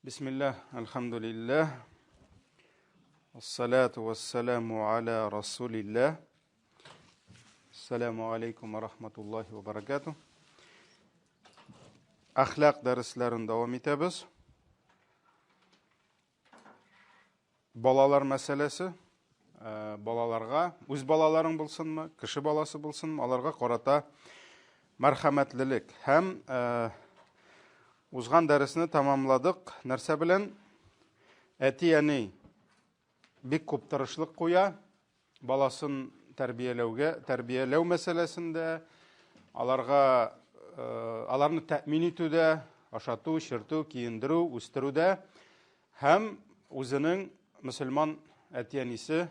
Бисмиллах, альхамдулиллах. Ассалату вассаламу аля расулиллах. Ассаламу алейкум ва рахматуллахи ва баракату. Әхлак дәресләрен дәвам итәбез. Балалар мәсьәләсе, э, балаларга, үз балаларың булсынмы, кеше баласы булсынмы, аларга карата мәрхәмәтлелек һәм э, узган дәресне тамамладык. Нәрсә белән? Әти-әни бик күп тырышлык куя, баласын тәрбияләүгә, тәрбияләү мәсьәләсендә, аларга э, аларны тәэмин итүдә, ашату, эчертү, киендерү, үстерүдә һәм үзенең мөселман әти-әнисе,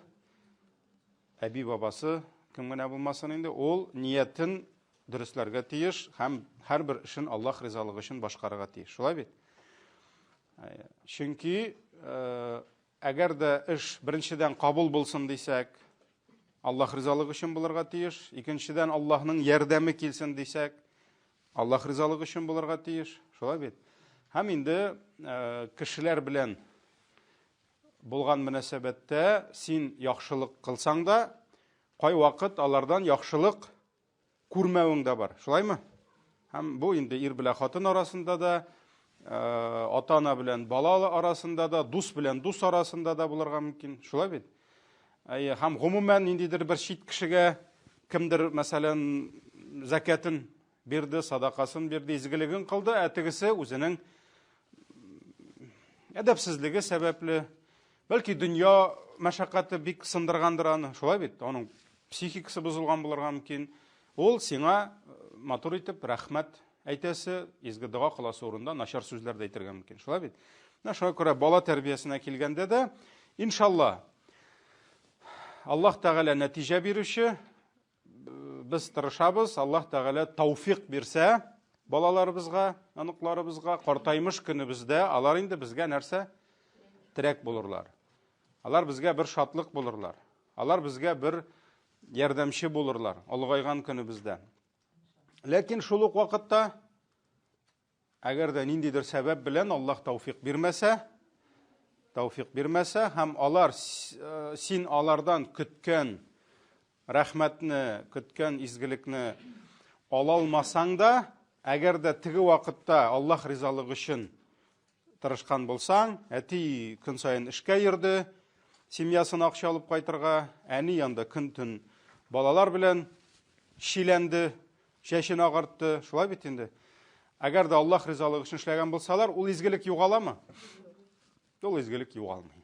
әби-бабасы, кем генә булмасын инде, ул ниятен дөресләргә тиеш һәм һәрбер эшен Аллаһ ризалыгы өчен башкарырга тиеш. Шулай бит? Э, чөнки э, Әгәр дә эш беренчедән кабул булсын дисәк, Аллаһ ризалыгы өчен булырга тиеш. Икенчедән, Аллаһның ярдәме килсен дисәк, Аллаһ ризалыгы өчен булырга тиеш. Шулай бит? Һәм инде э, кешеләр белән булган мөнәсәбәттә син яхшылык кылсаң да, кайвакыт алардан яхшылык күрмәвең дә бар. Шулаймы? Һәм бу инде ир белән хатын арасында да, э, ата-ана белән бала арасында да, дус белән дус арасында да булырга мөмкин. Шулай бит? Әйе, һәм гомумән ниндидер бер чит кешегә кемдер, мәсәлән, зәкәтен бирде, садакасын бирде, изгелеген кылды, ә тегесе үзенең әдәпсезлеге сәбәпле, бәлки дөнья мәшәкате бик сындыргандыр аны, шулай бит? Аның психикасы бозылган булырга мөмкин. Ул сиңа э, матур итеп рәхмәт әйтәсе, изге дога кыласы урында начар сүзләр дә әйтергә мөмкин. Шулай бит? Менә шуңа күрә бала тәрбиясенә килгәндә дә, иншалла, Аллаһ Тәгалә нәтиҗә бирүче, без тырышабыз, Аллаһ Тәгалә тауфик бирсә балаларыбызга, оныкларыбызга, картаймыш көнебездә алар инде безгә нәрсә? Терәк булырлар. Алар безгә бер шатлык булырлар. Алар безгә бер ярдәмче булырлар олыгайган көнебездә. Ләкин шул ук вакытта, әгәр дә ниндидер сәбәп белән Аллаһ тауфик бирмәсә, тауфик бирмәсә һәм алар э, син алардан көткән рәхмәтне, көткән изгелекне ала алмасаң да, әгәр дә теге вакытта Аллаһ ризалыгы өчен Тырышкан булсаң, әти көн саен эшкә йөрде, семьясына акча алып кайтырга, әни янда көн-төн балалар белән чиләнде, чәчен агартты, шулай бит инде. Әгәр дә Аллаһ ризалыгы өчен эшләгән булсалар, ул изгелек югаламы? Ул изгелек югалмый.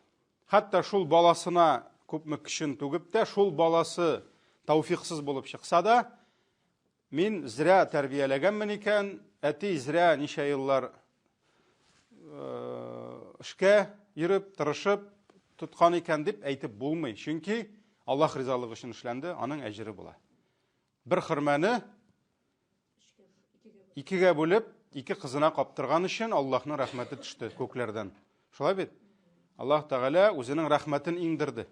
Хәтта шул баласына күпме көчен түгеп тә, шул баласы тауфиксыз булып чыкса да, Мин зря тәрбияләгәнмен икән, әти зря ничә еллар эшкә йөреп, тырышып тоткан икән дип әйтеп булмый. Чөнки Аллаһ ризалыгы өчен эшләнде, аның әҗере була. Бер хөрмәне икегә бүлеп, ике кызына каптырган өчен Аллаһның рәхмәте төште күкләрдән. Шулай бит? Аллаһ Тәгалә үзенең рәхмәтен иңдерде.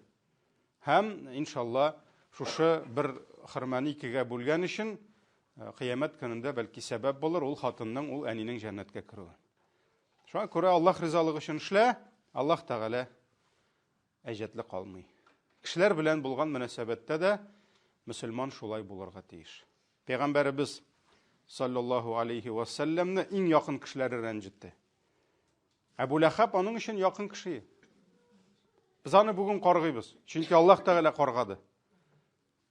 Һәм, иншалла, шушы бер хөрмәне икегә бүлгән өчен э, кыямәт көнендә бәлки сәбәп булыр ул хатынның, ул әнинең җәннәткә керүе. Шуңа күрә Аллаһ ризалыгы өчен эшлә, Аллаһ Тәгалә әҗәтле калмый. Кешеләр белән булган мөнәсәбәттә дә мөселман шулай булырга тиеш. Пәйгамбәребез саллаллаһу алейхи ва сәлләмне иң якын кешеләре рәнҗетте. Әбу Ләхәб аның өчен якын кеше. Без аны бүген каргыйбыз, чөнки Аллаһ Тәгалә каргады.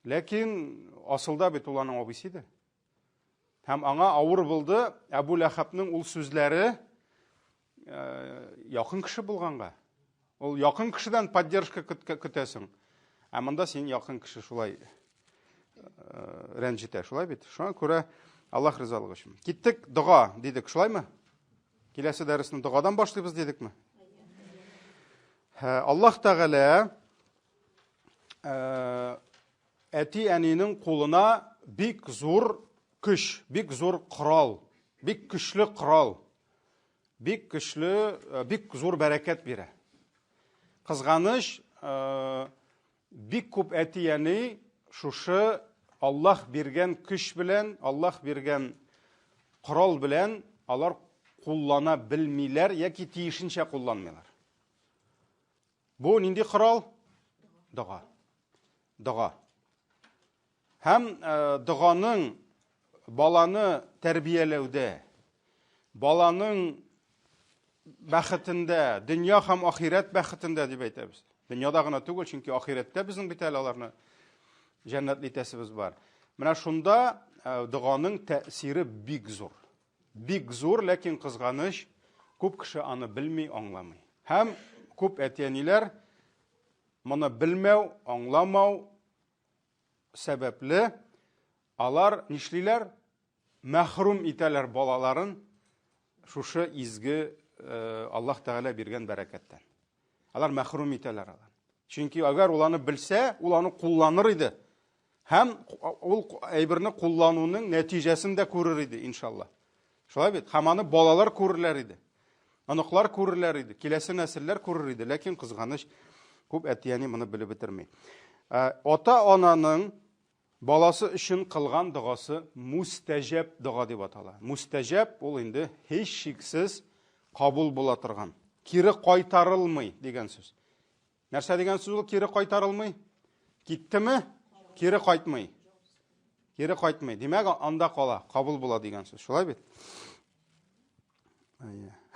Ләкин асылда бит ул аның абыйсы иде. Һәм аңа авыр булды Әбу Ләхәбнең ул сүзләре э, якын кеше булганга. Ул якын кешедән поддержка көтәсең. Ә монда син якын кеше шулай э, рәнҗетә, шулай бит? Шуңа күрә Аллаһ ризалыгы өчен. Киттек, дога дидек, шулаймы? Киләсе дәресне догадан башлыйбыз дидекме? Аллаһ Тәгалә әти-әнинең кулына бик зур көч, бик зур корал, бик көчле корал, бик көчле, бик зур бәрәкәт бирә. Кызганыч, Бик күп әти-әни шушы Аллаһ биргән көч белән, Аллаһ биргән корал белән алар куллана белмиләр яки тиешенчә кулланмыйлар. Бу нинди корал? Дога. Дога. Һәм э, доганың баланы тәрбияләүдә, баланың бәхетендә, дөнья һәм ахирәт бәхетендә дип әйтәбез. Дөньяда гына түгел, чөнки ахирәттә безнең бит әле аларны җәннәтле итәсебез бар. Менә шунда э, доганың тәэсире бик зур. Бик зур, ләкин кызганыч, күп кеше аны белми, аңламый. Һәм күп әти-әниләр моны белмәү, аңламау сәбәпле алар нишлиләр? Мәхрүм итәләр балаларын шушы изге э, Аллаһ Тәгалә биргән бәрәкәттән. Алар мәхрүм итәләр алар. Чөнки әгәр ул аны белсә, ул аны кулланыр иде. Һәм ул әйберне куллануның нәтиҗәсен дә күрер иде, иншалла. Шулай бит? Һәм аны балалар күрерләр иде. Оныклар күрерләр иде, киләсе нәселләр күрер иде, ләкин кызганыч, күп әти-әни моны белеп бетерми. Ә, ата-ананың баласы өчен кылган догасы мустәҗәб дога дип атала. Мустәҗәб ул инде һичшиксез кабул була торган, кире кайтарылмый дигән сүз. Нәрсә дигән сүз ул кире кайтарылмый? Киттеме? Кире кайтмый. Кире кайтмый. Димәк, анда кала, кабул була дигән сүз. Шулай бит?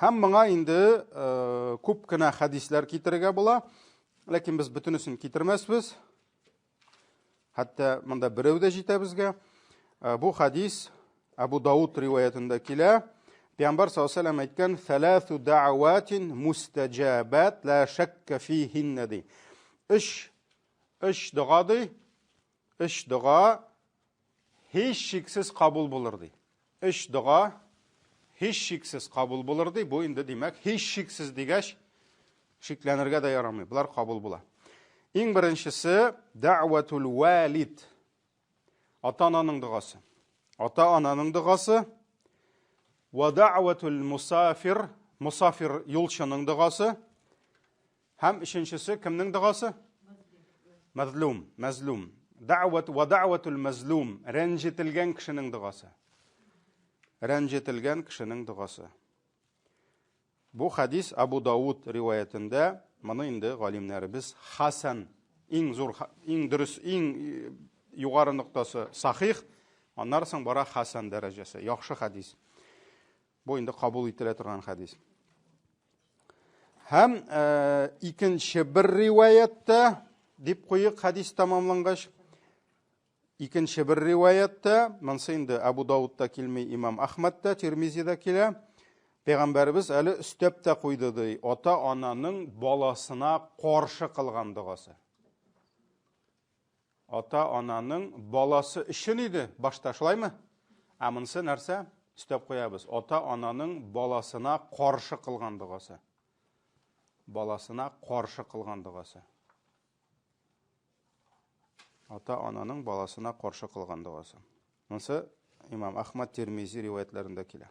Һәм моңа инде э, күп кенә хәдисләр китерергә була. Ләкин без бөтенесен китермәсбез. Хәтта монда берәү дә җитә безгә. Э, бу хадис Абу Дауд риваятендә килә. Пәйгамбәр саллаллаһу алейһи әйткән: "Саласу дa'ватин мустаҗабат ла шакка фихинна" ди. Өч өч дога ди. Өч дога һичшиксез кабул булыр ди. Өч дога һичшиксез кабул булыр ди. Бу инде димәк, һичшиксез дигәч, шикләнергә дә ярамый. Болар кабул була. Иң беренчесе дәгъватул валид. Ата-ананың догасы. Ата-ананың догасы. Ва дәгъватул мусафир, мусафир юлчының догасы. Һәм өченчесе кемнең догасы? Мәзлум, мәзлум. Дәгъват ва дәгъватул мәзлум, рәнҗетелгән кешенең догасы. Рәнҗетелгән кешенең догасы. Бу хадис Абу Дауд риваятендә, моны инде галимнәребез хасан, иң зур, иң дөрес, иң э, югары ноктасы сахих, аннары соң бара хасан дәрәҗәсе, яхшы хадис. Бу инде кабул ителә торган хадис. Һәм э, икенче бер риваятта дип куйык хадис тәмамлангач, икенче бер риваятта, монсы инде Абу Даудта килми, Имам Ахмадта, Тирмизида килә. Пәйгамбәребез әле өстәп тә куйды ди, ата-ананың баласына каршы кылган догасы. Ата-ананың баласы өчен иде башта, шулаймы? Ә монысы нәрсә? Өстәп куябыз. Ата-ананың баласына каршы кылган догасы. Баласына каршы кылган догасы. Ата-ананың баласына каршы кылган догасы. Монысы Имам Ахмад Тирмизи риваятләрендә килә.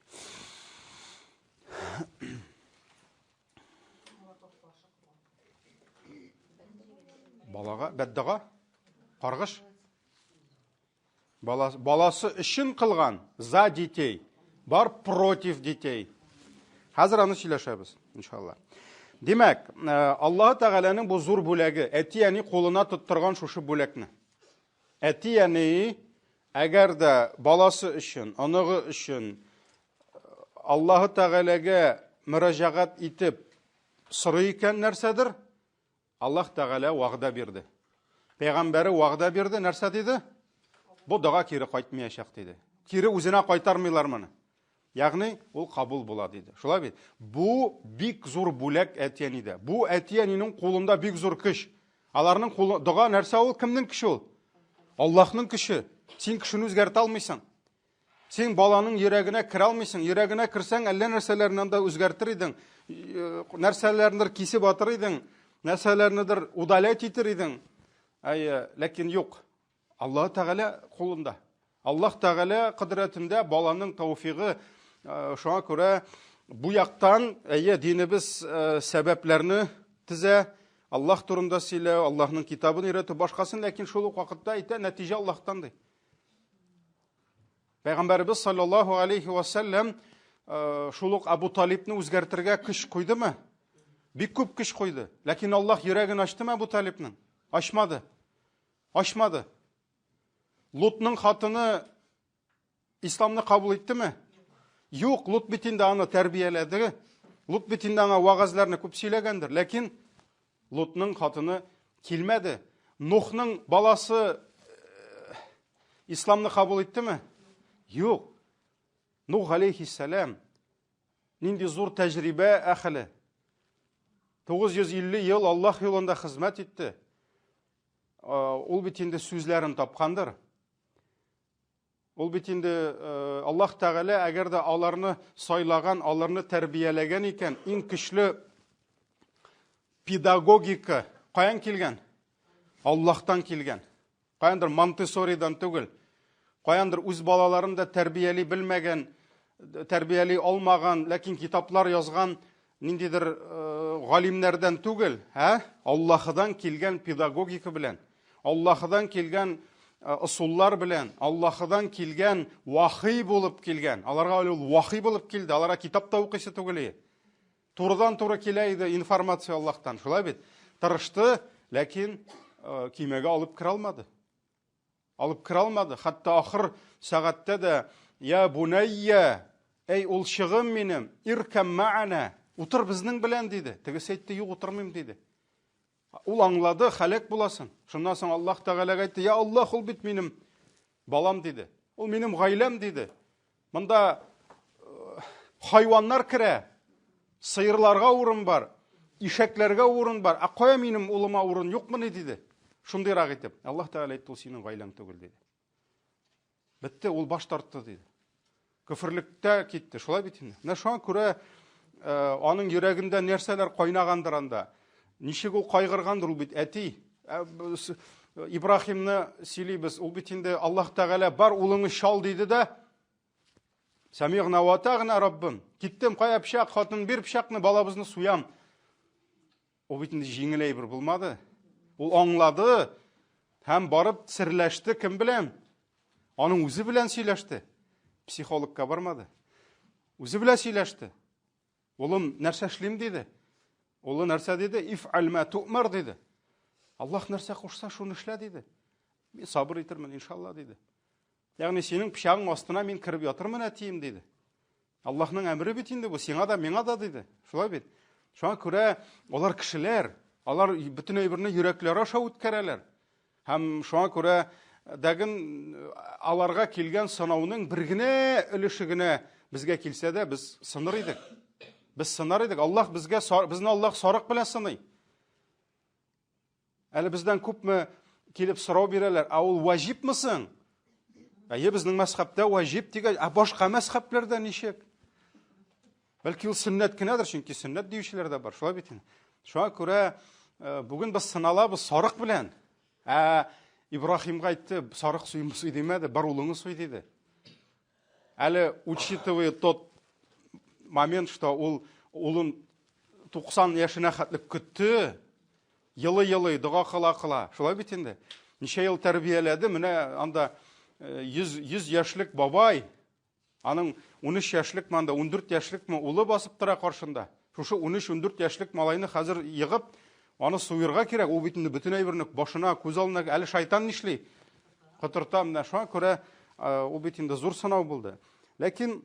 Балага бәддага каргыш. Баласы, баласы өчен кылган за детей, бар против детей. Хәзер аны сөйләшәбез, иншалла. Димәк, э, Аллаһы Тәгаләнең бу зур бүләге, әти-әни кулына тоттырган шушы бүләкне. Әти-әни әгәр дә баласы өчен, оныгы өчен э, Аллаһы Тәгаләгә мөрәҗәгать итеп сорый икән нәрсәдер, Аллаһ Тәгалә вәгъдә бирде. Пәйгамбәре вәгъдә бирде, нәрсә диде? Бу дога кире кайтмаячак диде. Кире үзенә кайтармыйлар моны. Ягъни ул кабул була диде. Шулай бит? Бу бик зур бүләк әти-әнидә. Бу әти-әнинең кулында бик зур көч. Аларның кулы дога нәрсә ул? Кемнең көче ул? Аллаһның көче. Син кешене үзгәртә алмыйсың. Син баланың йөрәгенә керә алмыйсың. Йөрәгенә керсәң, әллә нәрсәләрне анда үзгәртер идең. Э, нәрсәләрнедер кисеп атыр идең, нәрсәләрнедер удалять итер идең. Әйе, ләкин юк. Аллаһ Тәгалә кулында. Аллаһ Тәгалә кодрәтендә баланың тәүфигы. Э, шуңа күрә бу яктан, әйе, динебез э, сәбәпләрне тезә, Аллаһ турында сөйләү, Аллаһның китабын өйрәтү, башкасын, ләкин шул ук вакытта әйтә, нәтиҗә Аллаһтан ди. Пәйгамбәребез саллаллаһу алейхи ва саллям шул ук Абу Талибны үзгәртергә көч куйдымы? Бик күп көч куйды. Ләкин Аллаһ йөрәген ачтымы Абу Талибның? Ачмады. Ачмады. Лутның хатыны Исламны кабул иттеме? Юк, Лут бит инде аны тәрбияләде. Лут бит инде аңа вәгазьләрне күп сөйләгәндер. Ләкин Лутның хатыны килмәде. Нухның баласы э, исламны кабул иттеме? Юк. Нух алейхиссалам нинди зур тәҗрибә әхеле. 950 ел Аллаһ юлында хезмәт итте. Э, ул бит инде сүзләрен тапкандыр. Ул бит инде э, Аллаһ Тәгалә әгәр дә аларны сайлаган, аларны тәрбияләгән икән, иң көчле педагогика каян килгән? Аллаһтан килгән. Каяндыр Монтессоридан түгел. Каяндыр үз балаларын да тәрбияли белмәгән, тәрбияли алмаган, ләкин китаплар язган ниндидер э, галимнәрдән түгел, ә Аллаһыдан килгән педагогика белән, Аллаһыдан килгән э, ысуллар белән, Аллаһыдан килгән вахый булып килгән. Аларга әле ул вахый булып килде, аларга китап та укыйсы түгел. Турыдан-туры килә иде информация Аллаһтан. Шулай бит? Тырышты, ләкин э, кимәгә алып керә алмады. Алып керә алмады. Хәтта ахыр сәгатьтә дә я бунайя, әй улчыгым минем, иркәм мә'ана, утыр безнең белән диде. Тегесе әйтте, юк, утырмыйм диде. Ул аңлады, хәләк буласын. Шуннан соң Аллаһ Тәгаләгә әйтте, я Аллаһ, ул бит минем балам диде. Ул минем гаиләм диде. Монда э, хайваннар керә, сыерларга урын бар, ишәкләргә урын бар. Ә кая минем улыма урын юкмыни диде. Шундыйрак итеп. Аллаһ Тәгалә әйтте, ул синең гаиләң түгел диде. Бетте, ул баш тартты диде. Көферлектә китте. Шулай бит инде. Менә шуңа күрә э, аның йөрәгендә нәрсәләр кайнагандыр анда. Ничек ул кайгыргандыр ул бит әти. Ә, Ибраһимны сөйлибез. Ул бит инде Аллаһ Тәгалә бар улыңны чал диде дә, Сәмигъна ва атагна, Раббым. Киттем, кая пычак, хатын бир пычакны, балабызны суям. Ул бит инде җиңел әйбер булмады. Ул аңлады һәм барып серләште кем белән? Аның үзе белән сөйләште. Психологка бармады. Үзе белән сөйләште. Улым, нәрсә эшлим диде. Улы нәрсә диде? Иф'аль ма ту'мар диде. Аллаһ нәрсә кушса, шуны эшлә диде. Мин сабыр итермен, иншалла диде. Ягъни синең пычагың астына мин кереп ятырмын, әтием диде. Аллаһның әмере бит инде бу, сиңа да, миңа да диде. Шулай бит. Шуңа күрә алар кешеләр, алар бөтен әйберне йөрәкләре аша үткәрәләр. Һәм шуңа күрә дәген аларга килгән сынауның бер генә өлеше генә безгә килсә дә, без сыныр идек. Без сынар идек. Аллаһ безгә безне Аллаһ сарык белән сыный. Әле бездән күпме килеп сорау бирәләр, ә ул ваҗибме соң? Әйе, безнең мәзхәбтә ваҗиб дигән, ә башка мәзхәбләрдә ничек? Бәлки ул сөннәт кенәдер, чөнки сөннәт диючеләр дә бар, шулай бит инде. Шуңа күрә э, бүген без сыналабыз сарык белән. Ә Ибраһимга әйтте, сарык суймы суй димәде, бар улыңны суй диде. Әле учитывая тот момент, что ул улын 90 яшенә хәтле көтте, елый-елый, дога кыла-кыла. Шулай бит инде. Ничә ел тәрбияләде, менә анда 100, 100 яшьлек бабай, аның 13 яшьлекме анда, 14 яшьлекме улы басып тора каршында. Шушы 13-14 яшьлек малайны хәзер егып, аны суерга кирәк. Ул бит инде бөтен әйберне башына, күз алдына, әле шайтан нишли? Котырта, менә шуңа күрә ул бит инде зур сынау булды. Ләкин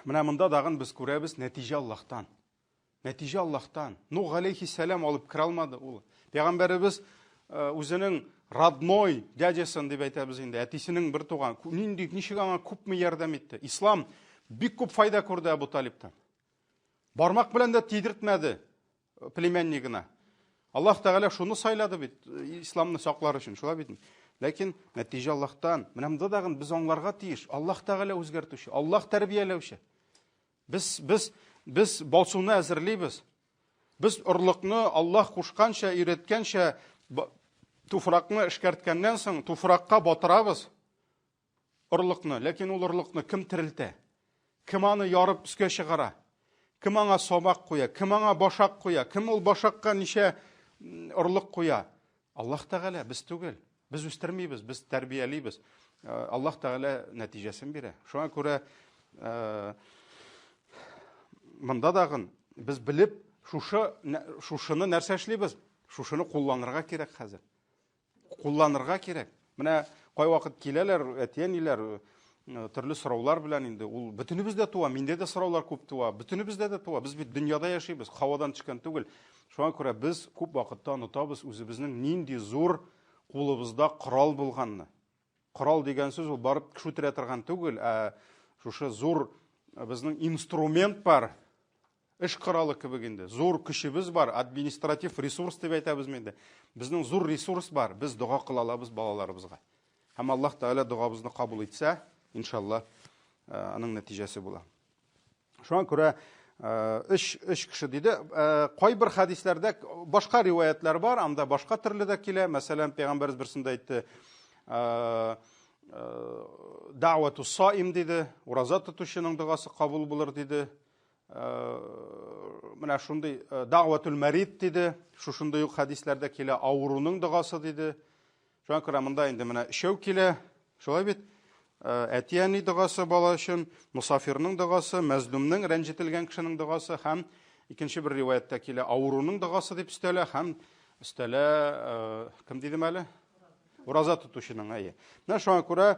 менә монда дагын без күрәбез нәтиҗә Аллаһтан. Нәтиҗә Аллаһтан. Нух алейхиссәлам алып керә алмады ул. Пәйгамбәребез үзенең родной дядясын дип әйтәбез инде, әтисенең бер туган. Нинди, ничек аңа күпме ярдәм итте. Ислам бик күп файда күрде Абу Талибтан. Бармак белән дә тидертмәде племяннигына. Аллаһ Тәгалә шуны сайлады бит, исламны саклар өчен, шулай бит. Ләкин нәтиҗә Аллаһтан. Менә монда дагын без аңларга тиеш. Аллаһ Тәгалә үзгәртүче, Аллаһ тәрбияләүче. Без без без басуны әзерлибез. Без орлыкны Аллаһ кушканча, өйрәткәнчә туфракны эшкәрткәннән соң туфракка батырабыз орлыкны. Ләкин ул орлыкны кем терелтә? Кем аны ярып өскә чыгара? Кем аңа сабак куя? Кем аңа башак куя? Кем ул башакка ничә орлык куя? Аллаһ Тәгалә, без түгел. Без үстермибез, без тәрбиялибез. Э, Аллаһ Тәгалә нәтиҗәсен бирә. Шуңа күрә э, монда дагын без белеп, шушы шушыны нәрсә эшлибез? Шушыны кулланырга кирәк хәзер. Кулланырга кирәк. Менә кайвакыт киләләр әти-әниләр э, төрле сораулар белән инде. Ул бөтенебездә туа, миндә дә сораулар күп туа, бөтенебездә дә туа. Без бит дөньяда яшибез, һавадан төшкән түгел. Шуңа күрә без күп вакытта онытабыз үзебезнең нинди зур кулыбызда корал булганны. Корал дигән сүз ул барып кеше үтерә торган түгел, ә шушы зур э, безнең инструмент бар, эш коралы кебек инде. Зур көчебез бар, административ ресурс дип әйтәбез инде. Безнең зур ресурс бар, без дога кыла алабыз балаларыбызга. Һәм Аллаһ Тәгалә догабызны кабул итсә, иншалла, э, аның нәтиҗәсе була. Шуңа күрә э, өч өч кеше диде. Э, кайбер хәдисләрдә башка риваятлар бар, анда башка төрле дә килә. Мәсәлән, пәйгамбәрбез берсендә әйтте, дәгъвату саим диде, ураза тотучының догасы кабул булыр диде. Менә шундый дәгъватул марид диде, шушындый ук хәдисләрдә килә, авыруның догасы диде. Шуңа күрә монда инде менә өчәү килә. Шулай бит? Әти-әни догасы бала өчен, мусафирның догасы, мәзлумның, рәнҗетелгән кешенең догасы һәм икенче бер риваятьтә килә, авыруның догасы дип өстәлә һәм өстәлә, кем дидем әле? Ураза тотучының, әйе. Менә шуңа күрә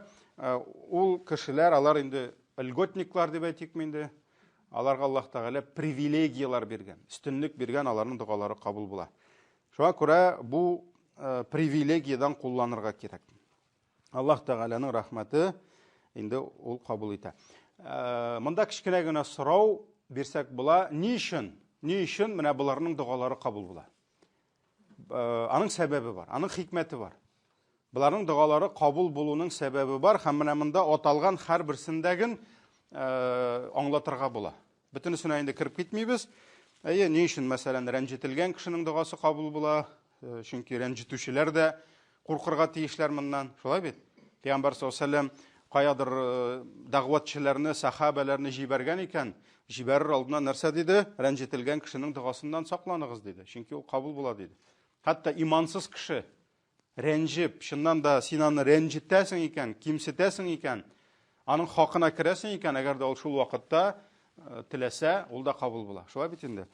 ул кешеләр, алар инде льготниклар дип әйтикме инде, аларга Аллаһ Тәгалә привилегияләр биргән, өстенлек биргән, аларның догалары кабул була. Шуңа күрә бу привилегиядән кулланырга кирәк. Аллаһ Тәгаләнең рәхмәте инде ул кабул итә. Монда кечкенә генә сорау бирсәк була, ни өчен? Ни өчен менә боларның догалары кабул була? Э, аның сәбәбе бар, аның хикмәте бар. Боларның догалары кабул булуның сәбәбе бар һәм менә монда аталган һәрберсендәген э, аңлатырга була. Бөтенесенә инде кереп китмибез. Әйе, ни өчен, мәсәлән, рәнҗетелгән кешенең догасы кабул була? Э, чөнки рәнҗетүчеләр дә куркырга тиешләр моннан. Шулай бит? Пәйгамбәр саллаллаһу алейһи вәсәлләм каядыр э, дәгъватчыларны, сахабәләрне җибәргән икән, җибәрер алдыннан нәрсә диде? Рәнҗетелгән кешенең догасыннан сакланыгыз диде. Чөнки ул кабул була диде. Хәтта имансыз кеше рәнҗеп, чыннан да син аны рәнҗетәсең икән, кимсетәсең икән, аның хакына керәсең икән, әгәр дә ул шул вакытта э, теләсә, ул да кабул була. Шулай бит инде.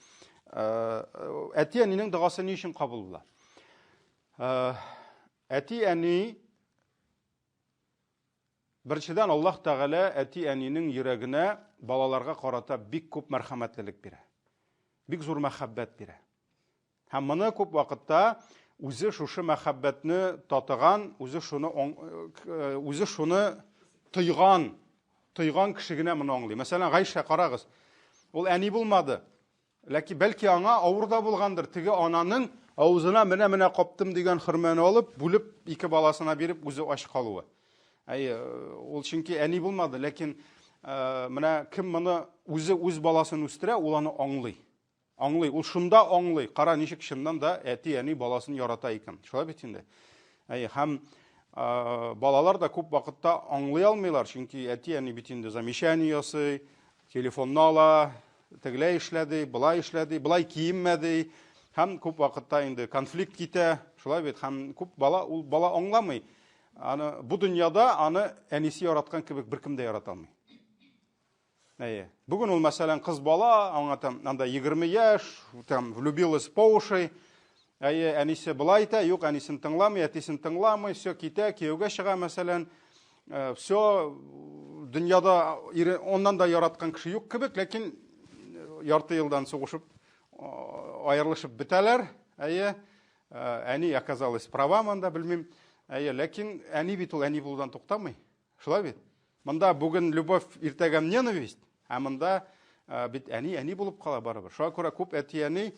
Э, әти-әнинең догасы ни өчен кабул була? Әти-әни Беренчедән, Аллаһ Тәгалә әти-әнинең йөрәгенә балаларга карата бик күп мәрхәмәтлелек бирә. Бик зур мәхәббәт бирә. Һәм моны күп вакытта үзе шушы мәхәббәтне татыган, үзе шуны э, үзе шуны тойган, тойган кеше генә моны аңлый. Мәсәлән, Гайшә карагыз. Ул әни булмады. Ләкин бәлки аңа авыр да булгандыр, теге ананың авызына менә-менә каптым дигән хөрмәне алып, бүлеп ике баласына биреп, үзе ач калуы. Әйе, ул чөнки әни булмады, ләкин э, менә кем моны үзе үз баласын үстерә, ул аны аңлый. Аңлый, ул шунда аңлый. Кара, ничек чыннан да әти-әни баласын ярата икән. Шулай бит инде. Әйе, һәм э, балалар да күп вакытта аңлый алмыйлар, чөнки әти-әни бит инде замечание ясый, телефонны ала, тегеләй эшлә ди, болай эшлә ди, болай киенмә ди. Һәм күп вакытта инде конфликт китә, шулай бит. Һәм күп бала ул бала аңламый. Аны бу дөньяда аны әнисе яраткан кебек беркем дә ярата алмый. Әйе. Бүген ул, мәсәлән, кыз бала, аңа там анда 20 яшь, там влюбилась по уши. Әйе, әнисе болай итә, юк, әнисен тыңламый, әтисен тыңламый, все китә, кияүгә чыга, мәсәлән. Э, все дөньяда ире оннан да яраткан кеше юк кебек, ләкин э, ярты елдан сугышып, э, аерылышып бетәләр. Әйе, әни оказалась права монда, белмим. Әйе, ләкин әни бит ул әни булудан туктамый. Шулай бит? Монда бүген любовь, иртәгә ненависть, ә монда э, бит әни әни булып кала барыбер. Шуңа күрә күп әти-әни,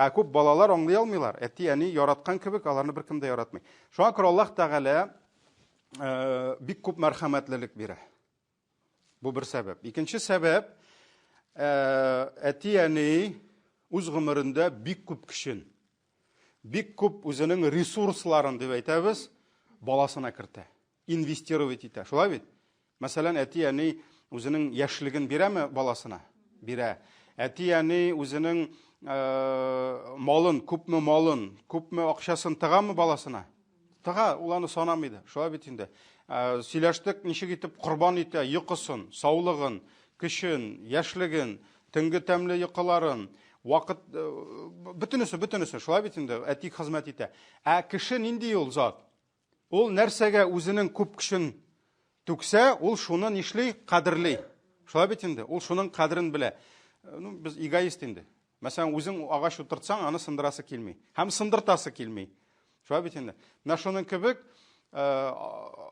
ә күп балалар аңлый алмыйлар. Әти-әни яраткан кебек аларны беркем дә яратмый. Шуңа күрә Аллаһ Тәгалә э, бик күп мәрхәмәтлелек бирә. Бу бер сәбәп. Икенче сәбәп, э, әти-әни үз гомерендә бик күп көчен, бик күп үзенең ресурсларын дип әйтәбез, баласына кертә. Инвестировать итә. Шулай бит? Мәсәлән, әти-әни үзенең яшьлеген бирәме баласына? Бирә. Әти-әни үзенең э, малын, күпме малын, күпме акчасын тыгамы баласына? Тыга, ул аны санамый да. Шулай бит инде. Э, сөйләштек, ничек итеп корбан итә йокысын, саулыгын, көчен, яшьлеген. төнге тәмле йокыларын, вакыт э, бөтенесе, бөтенесе шулай бит инде, әти хезмәт итә. Ә кеше нинди ул зат? Ул нәрсәгә үзенең күп көчен түксә, ул шуны нишли? Кадерли. Шулай бит инде, ул шуның кадерен белә. Э, ну, без эгоист инде. Мәсәлән, үзең агач утыртсаң, аны сындырасы килми. Һәм сындыртасы килми. Шулай бит инде. Менә шуның кебек э,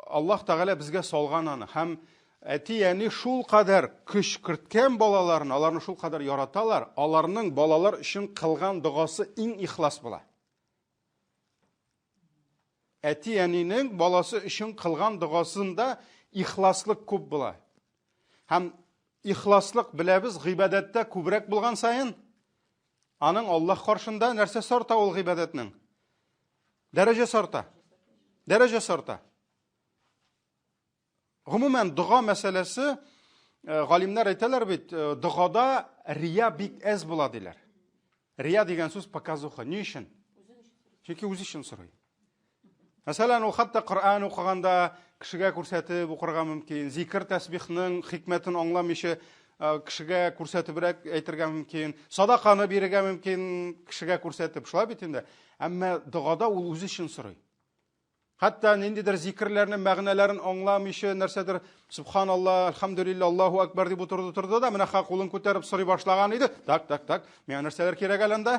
Аллаһ Тәгалә безгә салган аны. Һәм әти-әни шул кадәр көч керткән балаларын, аларны шул кадәр яраталар, аларның балалар өчен кылган догасы иң ихлас була. Әти-әнинең баласы өчен кылган догасында ихласлык күп була. Һәм ихласлык беләбез, гыйбадәттә күбрәк булган саен, аның Аллаһ каршында нәрсәсе арта ул гыйбадәтнең? Дәрәҗәсе арта. Дәрәҗәсе арта. Гомумән, дога мәсьәләсе, э, галимнәр әйтәләр бит, э, догада рия бик әз була диләр. Рия дигән сүз показуха. Ни өчен? Чөнки үзе өчен сорый. Мәсәлән, ул хәтта Коръән укыганда кешегә күрсәтеп укырга мөмкин, зикр тәсбихның хикмәтен аңламыйча э, кешегә күрсәтебрәк әйтергә мөмкин, садаканы бирергә мөмкин кешегә күрсәтеп. Шулай бит инде. Әмма догада ул үзе өчен сорый. Хәтта ниндидер зикерләрнең мәгънәләрен аңламыйча, нәрсәдер субханалла, альхамдулилла, Аллаһу акбар дип утырды торды да, менә ха кулын күтәреп сорый башлаган иде. Так, так, так. Миңа нәрсәләр кирәк әле анда?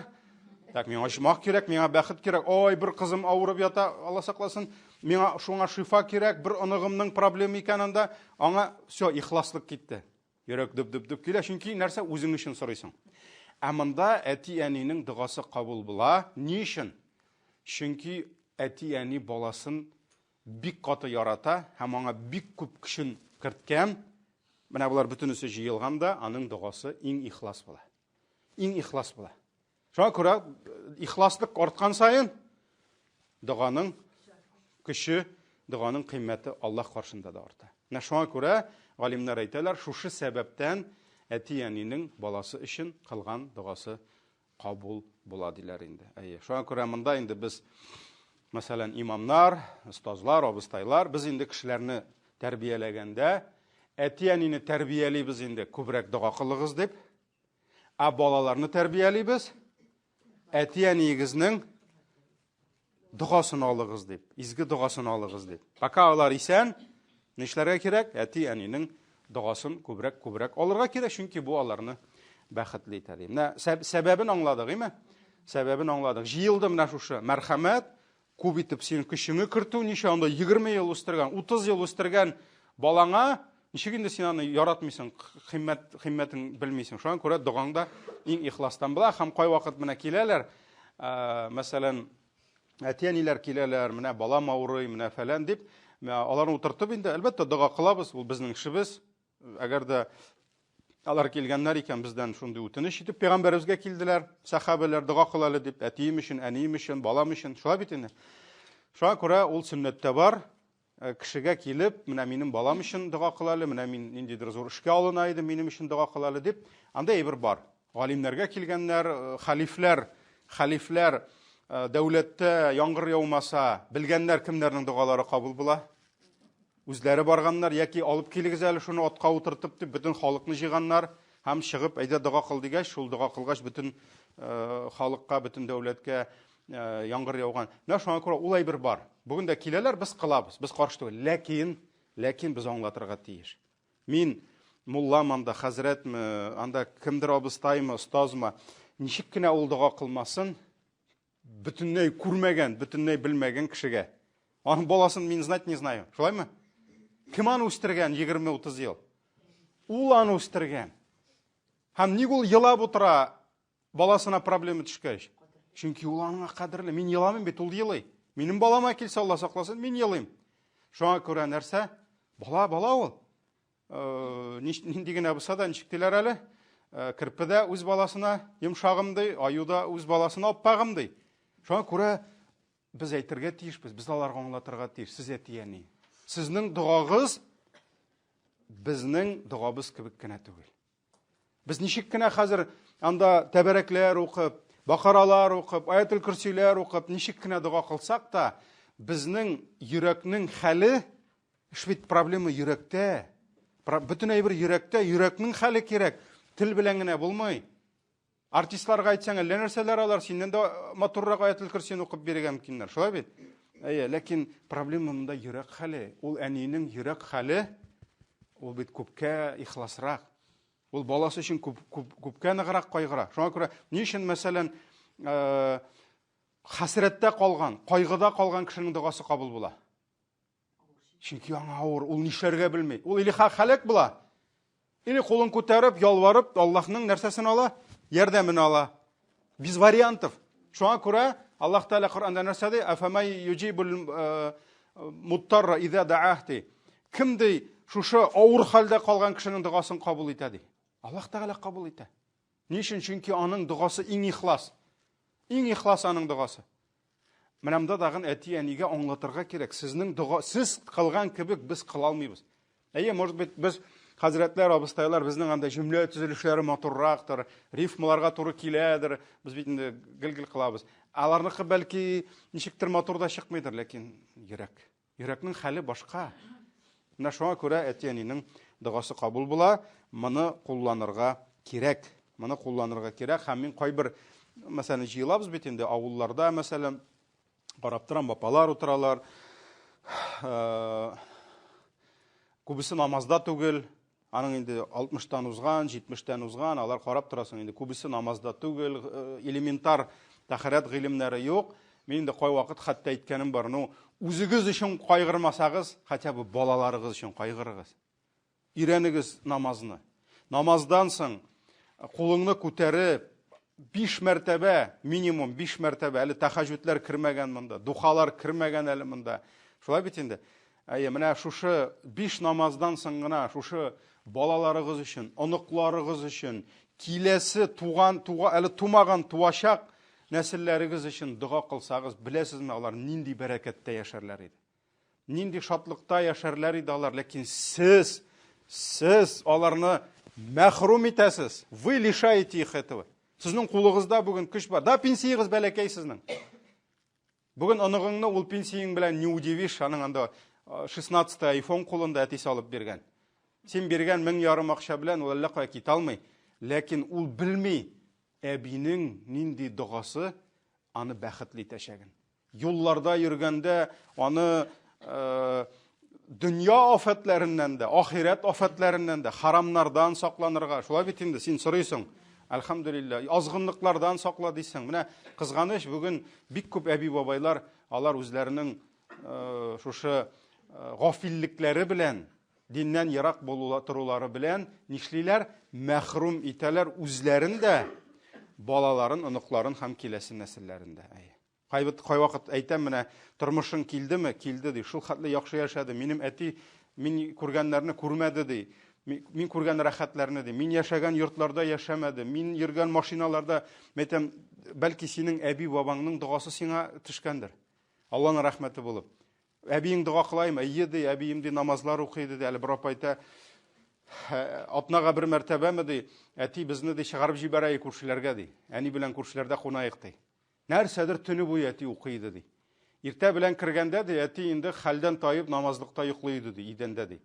Так, миңа оҗмах кирәк, миңа бәхет кирәк. Ой, бер кызым авырып ята, Алла сакласын. Миңа шуңа шифа кирәк, бер оныгымның проблемы икән анда. Аңа все, ихласлык китте. Йөрәк дөп-дөп-дөп килә, чөнки нәрсә үзең өчен сорыйсың. Ә монда әти-әнинең догасы кабул була. Ни өчен? Чөнки әти-әни баласын бик каты ярата һәм аңа бик күп көчен керткән. Менә болар бөтенесе җыелганда аның догасы иң ихлас була. Иң ихлас була. Шуңа күрә ихласлык арткан саен доганың көче, доганың кыйммәте Аллаһ каршында да арта. Менә шуңа күрә галимнәр әйтәләр, шушы сәбәптән әти-әнинең баласы өчен кылган догасы кабул була диләр инде. Әйе, шуңа күрә монда инде без мәсәлән, имамнар, остазлар, абыстайлар, без инде кешеләрне тәрбияләгәндә әти-әнине тәрбиялибез инде, күбрәк дога кылыгыз дип, Ә балаларны тәрбиялибез, әти-әниегезнең догасын алыгыз дип, изге догасын алыгыз дип. Пока алар исән, нишләргә кирәк? Әти-әнинең догасын күбрәк-күбрәк алырга кирәк, чөнки бу аларны бәхетле итә. Менә сәбәбен аңладык, име? Сәбәбен аңладык. Җыелды менә шушы мәрхәмәт, Күп итеп синең көчеңне кертү, ничә анда 20 ел үстергән, 30 ел үстергән балаңа ничек инде син аны яратмыйсың, кыйммәт кыйммәтен белмисең. Шуңа күрә догаң да иң ихластан була һәм кайвакыт менә киләләр, мәсәлән, әти-әниләр киләләр, менә балам авырый, менә фәлән дип, аларны утыртып инде, әлбәттә, дога кылабыз, ул безнең эшебез. Әгәр дә алар килгәннәр икән, бездән шундый үтенеч итеп пәйгамбәребезгә килделәр, сәхабәләр дога кыл әле дип, әтием өчен, әнием өчен, балам өчен, шулай бит инде. Шуңа күрә ул сөннәттә бар. Э, кешегә килеп, менә минем балам өчен дога кыл әле, менә мин ниндидер зур эшкә алына идем, минем өчен дога кыл әле дип, анда әйбер бар. Галимнәргә килгәннәр, э, хәлифләр, хәлифләр э, дәүләттә яңгыр яумаса, белгәннәр кемнәрнең догалары кабул була. Үзләре барганнар яки алып килегез әле шуны атка утыртып дип бөтен халыкны җыйганнар һәм чыгып әйдә дога кыл дигәч, шул дога кылгач бөтен э, халыкка, бөтен дәүләткә э, яңгыр яуган. Менә шуңа күрә ул әйбер бар. Бүген дә киләләр, без кылабыз, без каршы түгел. Ләкин, ләкин без аңлатырга тиеш. Мин муллам анда, хәзрәтме, анда кемдер абыстаймы, остазмы, ничек кенә ул дога кылмасын, бөтенләй күрмәгән, бөтенләй белмәгән кешегә. Аның баласын мин знать не знаю. Шулаймы? Кем аны үстергән 20-30 ел? Ул аны үстергән. Һәм ник ул елап утыра, баласына проблема төшкәч? Чөнки ул аңа кадерле. Мин еламыйм бит, ул елый. Минем балама килсә, Алла сакласын, мин елыйм. Шуңа күрә нәрсә? Бала, бала ул. Э, нинди генә булса да, ничек диләр әле? Э, керпе дә үз баласына йомшагым ди, аю да үз баласына аппагым ди. Шуңа күрә без әйтергә тиешбез, без аларга аңлатырга тиеш. Сез әти-әни. Сезнең догагыз безнең догабыз кебек кенә түгел. Без ничек кенә хәзер анда тәбәрәкләр укып, бакаралар укып, аятел көрсиләр укып, ничек кенә дога кылсак та, безнең йөрәкнең хәле, эш бит проблема йөрәктә. Бөтен әйбер йөрәктә, йөрәкнең хәле кирәк. Тел белән генә булмый. Артистларга әйтсәң, әллә нәрсәләр алар синнән дә матуррак аятел көрсин укып бирергә мөмкиннәр. Шулай бит? Әйе, ләкин проблема монда йөрәк хәле. Ул әнинең йөрәк хәле, ул бит күпкә ихласрак. Ул баласы өчен күп, күп, күпкә ныграк кайгыра. Шуңа күрә ни өчен, мәсәлән, э, хәсрәттә калган, кайгыда калган кешенең догасы кабул була? Чөнки аңа авыр, ул нишләргә белми. Ул или халәк була, или кулын күтәреп, ялварып, Аллаһның нәрсәсен ала? Ярдәмен ала. Без вариантов. Шуңа күрә Аллаһ Тәгалә Коръәндә нәрсә ди? Афамай юҗибул э, муттарра иза даах ди. Кем ди шушы авыр хәлдә калган кешенең догасын кабул итә ди. Аллаһ Тәгалә кабул итә. Ни өчен? Чөнки аның догасы иң ихлас. Иң ихлас аның догасы. Менә монда тагын әти-әнигә аңлатырга кирәк. Сезнең дога, сез кылган кебек без кыла алмыйбыз. Әйе, может быть, без хәзрәтләр, абыстайлар, безнең анда җөмлә төзелешләре матуррактыр, рифмаларга туры киләдер. Без бит инде гел-гел кылабыз. Аларныкы бәлки ничектер матур да чыкмыйдыр, ләкин йөрәк. Йөрәкнең хәле башка. Менә шуңа күрә әти-әнинең догасы кабул була. Моны кулланырга кирәк. Моны кулланырга кирәк. Һәм мин кайбер, мәсәлән, җыелабыз бит инде авылларда, мәсәлән, карап торам, апалар утыралар. Э, күбесе намазда түгел, Аның инде 60-тан узган, 70-тән узган, алар карап торасың инде, күбесе намазда түгел, э, элементар тәһарәт гыйлемнәре юк. Мин инде кайвакыт хәтта әйткәнем бар, ну, үзегез өчен кайгырмасагыз, хотя бы балаларыгыз өчен кайгырыгыз. Өйрәнегез намазны. Намаздан соң э, кулыңны күтәреп, биш мәртәбә, минимум биш мәртәбә, әле тәхәҗүдләр кермәгән монда, духалар кермәгән әле монда. Шулай бит инде. Әйе, менә шушы биш намаздан соң гына шушы балаларыгыз өчен, оныкларыгыз өчен, киләсе туган, туга, әле тумаган, туачак нәселләрегез өчен дога кылсагыз, беләсезме, алар нинди бәрәкәттә яшәрләр иде. Нинди шатлыкта яшәрләр иде алар, ләкин сез, сез аларны мәхрүм итәсез. Вы лишаете их этого. Сезнең кулыгызда бүген көч бар. Да, пенсиягез бәләкәй сезнең. Бүген оныгыңны ул пенсияң белән не удивишь, аның анда 16 айфон кулында әтисе алып биргән. Син биргән 1500 акча белән ул әллә кая китә алмый. Ләкин ул белми әбинең нинди догасы аны бәхетле итәчәген. Юлларда йөргәндә аны э, дөнья афәтләреннән дә, ахирәт афәтләреннән дә, харамнардан сакланырга. Шулай бит инде, син сорыйсың. Әлхәмдүлилләһ, азгынлыклардан сакла дисең. Менә кызганыч, бүген бик күп әби-бабайлар, алар үзләренең э, шушы э, гафиллекләре белән, диннән ерак булула торулары белән нишлиләр? Мәхрүм итәләр үзләрен дә, балаларын, оныкларын һәм киләсе нәселләрен дә. Әйе. Кайбит кайвакыт әйтәм менә, тормышың килдеме? Килде ди. Шул хәтле яхшы яшәде. Минем әти мин күргәннәрне күрмәде ди. Мин күргән рәхәтләрне ди. Мин яшәгән йортларда яшәмәде. Мин йөргән машиналарда, мәйтәм, бәлки синең әби бабаңның догасы сиңа төшкәндер. Алланың рәхмәте булып. Әбиең дога кылаймы? Әйе ди, әбием ди намазлар укый ди. Әле бер апа әйтә, атнага бер мәртәбәме ди, әти безне ди чыгарып җибәрә күршеләргә ди. Әни белән күршеләрдә кунаек ди. Нәрсәдер төне буе әти укый иде, ди. Иртә белән кергәндә, ди, әти инде хәлдән таеп намазлыкта йоклый иде, ди, идәндә, ди.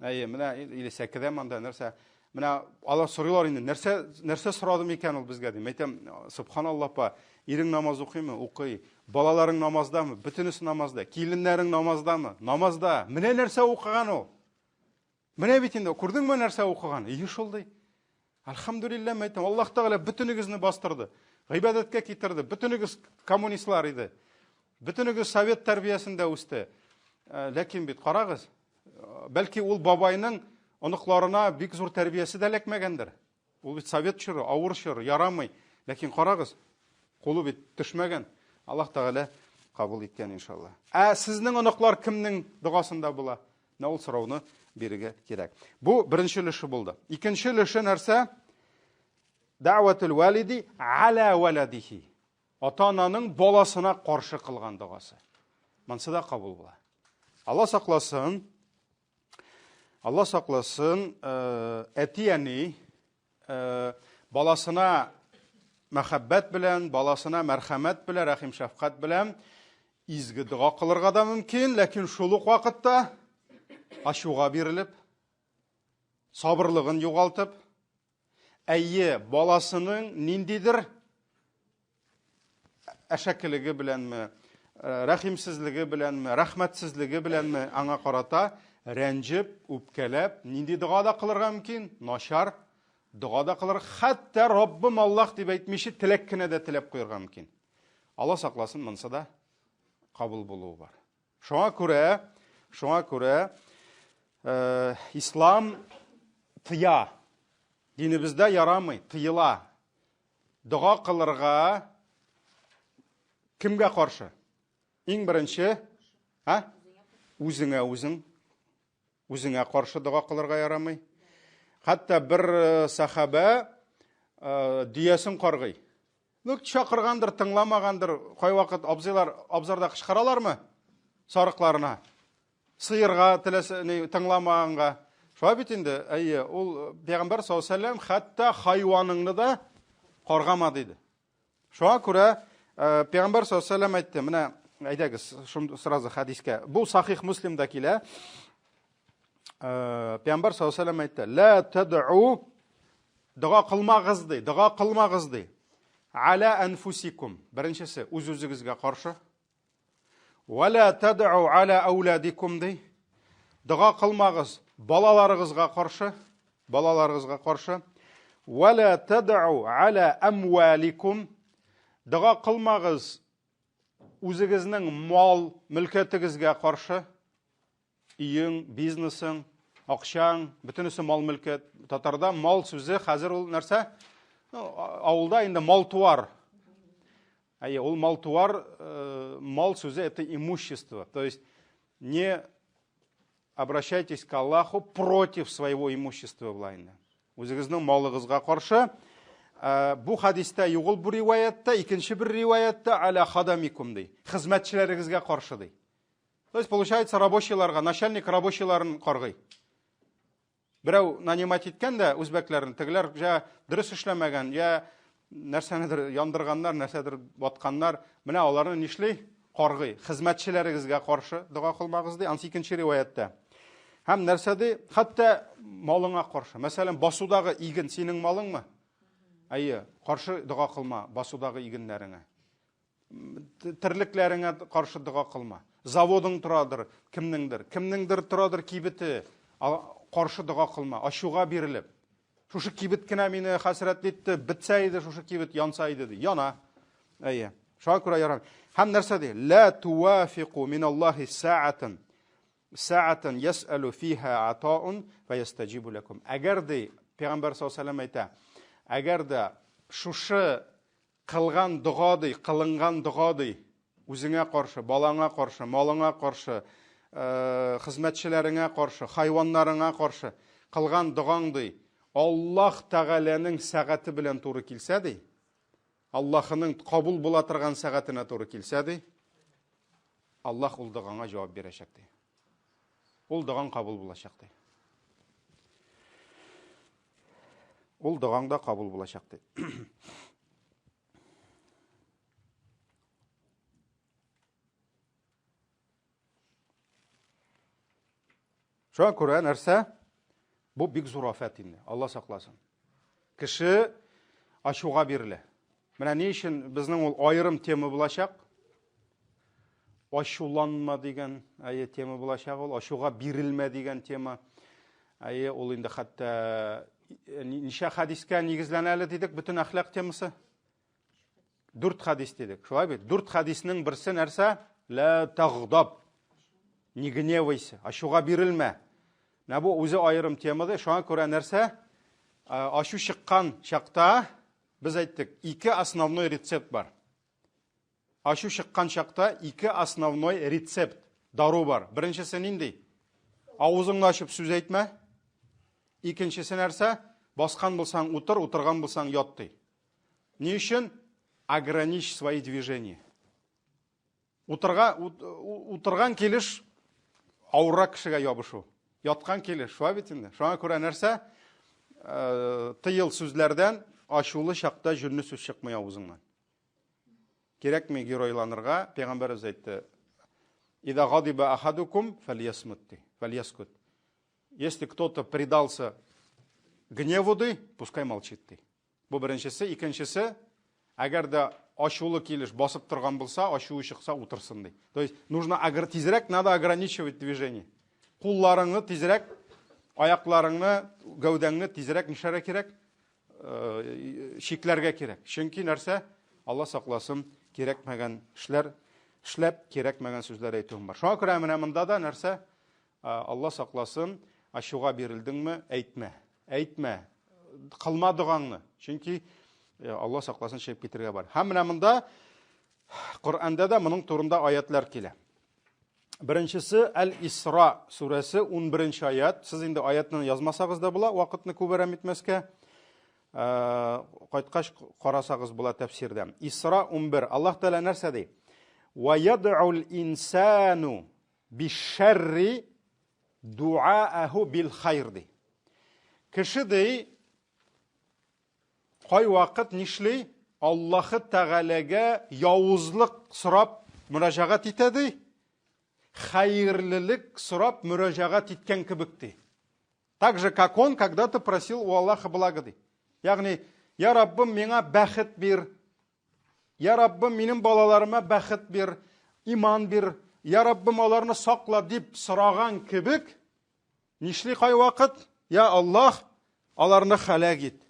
Әйе, менә или сәкедә монда нәрсә. Менә алар сорыйлар инде, нәрсә нәрсә сорады микән ул безгә, ди. Мәйтәм, субханалла апа, ирең намаз укыймы? Укый. Балаларың намаздамы? Бөтенесе намазда. Киленнәрең намаздамы? Намазда. Менә нәрсә укыган ул. Менә бит инде, күрдеңме нәрсә укыган? Ие шул ди. Альхамдулилла, мәйтәм, Аллаһ Тәгалә бөтенегезне бастырды. Гыйбадәткә китерде. Бөтенегез коммунистлар иде. Бөтенегез совет тәрбиясендә үсте. Э, ләкин бит карагыз, э, бәлки ул бабайның оныкларына бик зур тәрбиясе дә эләкмәгәндер. Ул бит совет чоры, авыр чор, ярамый. Ләкин карагыз, кулы бит төшмәгән. Аллаһ Тәгалә кабул иткән иншалла. Ә сезнең оныклар кемнең догасында була? Менә ул сорауны бирергә кирәк. Бу беренче өлеше булды. Икенче өлеше нәрсә? Дәгъватул валиди аля валадихи. Ата-ананың баласына каршы кылган догасы. Монсы да кабул була. Алла сакласын, Алла сакласын, э, әти-әни э, баласына мәхәббәт белән, баласына мәрхәмәт белән, рәхим шәфкать белән изге дога кылырга да мөмкин, ләкин шул ук вакытта ачуга бирелеп, сабырлыгын югалтып, Әйе, баласының ниндидер әшәкелеге беләнме, рәхимсезлеге беләнме, рәхмәтсезлеге беләнме аңа карата рәнҗеп, үпкәләп, нинди дога да кылырга мөмкин? Начар дога да кылыр, хәтта Раббым Аллаһ дип әйтмичә теләк кенә дә теләп куярга мөмкин. Алла сакласын, монысы да кабул булуы бар. Шуңа күрә, шуңа күрә э, ислам тыя. Динебездә ярамый, тыела. Дога кылырга кемгә каршы? Иң беренче, а? Үзеңә үзең. Үзеңә каршы дога кылырга ярамый. Хәтта бер э, сахаба э, дөясен каргый. Ну, чакыргандыр, тыңламагандыр. Кайвакыт абзыйлар абзарда кычкыралармы? Сарыкларына. Сыерга теләсә, ни, тыңламаганга. Шулай бит инде, әйе, ул э, пәйгамбәр саллаллаһу алейһи вәсәлләм хәтта хайваныңны да каргама диде. Шуңа күрә э, пәйгамбәр саллаллаһу алейһи вәсәлләм әйтте, менә әйдәгез, сразу хәдискә. Бу сахих Муслимда килә. Э, пәйгамбәр саллаллаһу алейһи вәсәлләм әйтте, "Ла тад'у дога кылмагыз ди, дога кылмагыз ди. Аля анфусикум. Беренчесе үз-үзегезгә каршы. Ва ла тад'у аля ауладикум ди. Дога кылмагыз балаларыгызга каршы, балаларыгызга каршы. Ва ла тад'у аля амваликум. Дога кылмагыз үзегезнең мал, мөлкәтегезгә каршы. Өең, бизнесың, акчаң, бөтенесе мал-мөлкәт. Татарда мал сүзе хәзер ул нәрсә? Ну, авылда инде мал-туар. Әйе, ул мал-туар, э, мал сүзе это имущество. То есть не обращайтесь к Аллаху против своего имущества була инде. Үзегезнең малыгызга каршы. Э, бу хадистә юк ул бу риваятта, икенче бер риваятта аля хадамикум ди. Хезмәтчеләрегезгә каршы ди. То есть, получается, рабочийларга, начальник рабочийларын каргый. Берәү нанимать иткән дә үзбәкләрне, тегеләр я дөрес эшләмәгән, я нәрсәнедер яндырганнар, нәрсәдер батканнар. Менә аларны нишли? Каргый. Хезмәтчеләрегезгә каршы дога кылмагыз ди. Ансы икенче риваятта. Һәм нәрсә ди? Хәтта малыңа каршы. Мәсәлән, басудагы иген синең малыңмы? Әйе, каршы дога кылма басудагы игеннәреңә. Терлекләреңә каршы дога кылма. Заводың торадыр, кемнеңдер, кемнеңдер торадыр кибете, каршы дога кылма, ачуга бирелеп. Шушы кибет кенә мине хәсрәтле итте, бетсә иде шушы кибет, янса иде ди. Яна. Әйе. Шуңа күрә ярамый. Һәм нәрсә ди? Ла туафику мин Аллаһи саатан. Саатан ясәлу фиха атаун фаястаҗибу лакум. Әгәр ди, Пәйгамбәр саллаллаһу алейһи вәсәлләм әйтә, әгәр дә шушы Кылган дога ди, кылынган дога ди, үзеңә каршы, балаңа каршы, малыңа каршы, э, хезмәтчеләреңә каршы, хайваннарыңа каршы кылган догаң ди, Аллаһ Тәгаләнең сәгате белән туры килсә ди, Аллаһының кабул була торган сәгатенә туры килсә ди, Аллаһ ул догаңа җавап бирәчәк ди. Ул догаң кабул булачак ди. Ул догаң да кабул булачак ди. Шуңа күрә нәрсә? Бу бик зур афәт инде. Алла сакласын. Кеше ачуга бирелә. Менә ни өчен безнең ул аерым тема булачак. Ачуланма дигән әйе тема булачак ул, ачуга бирелмә дигән тема. Әйе, ул инде хәтта э, ничә хәдискә нигезләнә әле дидек, бөтен әхлак темасы. Дүрт хәдис дидек. Шулай бит? Дүрт хәдиснең берсе нәрсә? Ла тагдаб. Не гневайся, ачуга бирелмә. Менә бу үзе аерым тема да. Шуңа күрә нәрсә? Э, ачу чыккан чакта без әйттек, ике основной рецепт бар. Ачу чыккан чакта ике основной рецепт, дару бар. Беренчесе нинди? Авызыңны ачып сүз әйтмә. Икенчесе нәрсә? Баскан булсаң утыр, утырган булсаң ят ди. Ни өчен? Ограничь свои движения. Утырга, утырган килеш авыррак кешегә ябышу. Яткан килеш, шулай бит инде. Шуңа күрә нәрсә? Э, тыел сүзләрдән ачулы чакта җүнле сүз чыкмый авызыңнан. Кирәкми геройланырга, пәйгамбәребез әйтте. Ида гадиба ахадукум фальясмут ди, фальяскут. Если кто-то предался гневу ди, пускай молчит ди. Бу беренчесе. Икенчесе, әгәр дә ачулы килеш басып торган булса, ачуы чыкса, утырсын ди. То есть нужно тизрәк надо ограничивать движение. Кулларыңны тизрәк, аякларыңны, гәүдәңне тизрәк нишләргә кирәк? Э, чикләргә кирәк. Чөнки нәрсә? Алла сакласын, кирәкмәгән эшләр эшләп, кирәкмәгән сүзләр әйтүем бар. Шуңа күрә менә монда да нәрсә? Алла сакласын, ачуга бирелдеңме, әйтмә. Әйтмә. Кылма догаңны. Чөнки э, Алла сакласын чыгып китергә бар. Һәм менә монда Коръәндә дә моның турында аятлар килә. Беренчесе Әл-Исра сүрәсе 11 аят. Сез инде аятны язмасагыз да була, вакытны күп әрәм итмәскә. Э, кайткач карасагыз була тәфсирдә. Исра 11. Аллаһ Тәгалә нәрсә ди? Ва яд'ул инсану бишшәрри дуааху бил хайр ди. Кеше ди Кайвакыт нишли? Аллаһы Тәгаләгә явызлык сорап мөрәҗәгать итә ди. Хәерлелек сорап мөрәҗәгать иткән кебек ди. Так же, как он когда-то просил у Аллаха блага ди. Ягъни, я Раббым, миңа бәхет бир. Я Раббым, минем балаларыма бәхет бир, иман бир. Я Раббым, аларны сакла дип сораган кебек, Нишли кайвакыт? Я Аллаһ, аларны хәләк ит.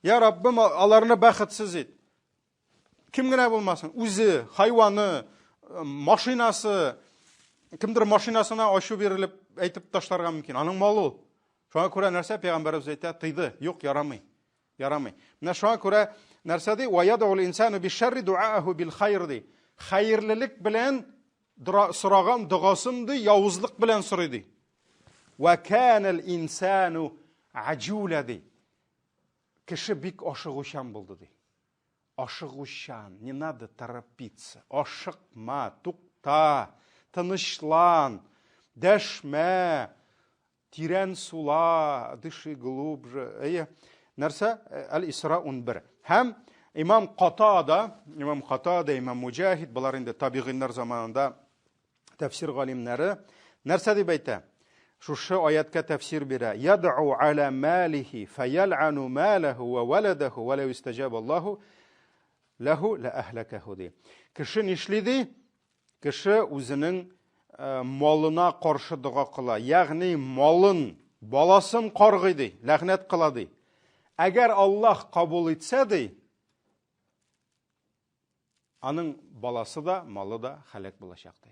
Я Раббым, аларны бәхетсез ит. Кем генә булмасын, үзе, хайваны, машинасы, кемдер машинасына ачу бирелеп әйтеп ташларга мөмкин. Аның малы ул. Шуңа күрә нәрсә пәйгамбәребез әйтә? Тыйды. Юк, ярамый. Ярамый. Менә шуңа күрә нәрсә ди? Ва ядул инсану бишшарри дуааху бил хайр ди. Хәерлелек белән сораган догасын ди, явызлык белән сорый ди. Ва канал инсану аҗула ди. Кеше бик ашыгучан булды ди. Ашыгучан, не надо торопиться. Ашыкма, тукта, тынычлан, дәшмә, Тирән сула, дыши глубже. Әйе. Нәрсә? Әл-Исра 11. Һәм имам Катада, имам Катада, имам Муҗахид, болар инде табигыйннар заманында тәфсир галимнәре, нәрсә дип әйтә? Шушы аяткә тәфсир бирә. Яд'у аля малихи фаял'ану малаху ва валадаху ва лау истаҗаба Аллаһу лаху ла ахлакаху ди. Кеше нишли ди? Кеше үзенең малына каршы дога кыла, ягъни малын, баласын каргый ди, ләгънәт кыла ди. Әгәр Аллаһ кабул итсә ди, аның баласы да, малы да хәләк булачак ди.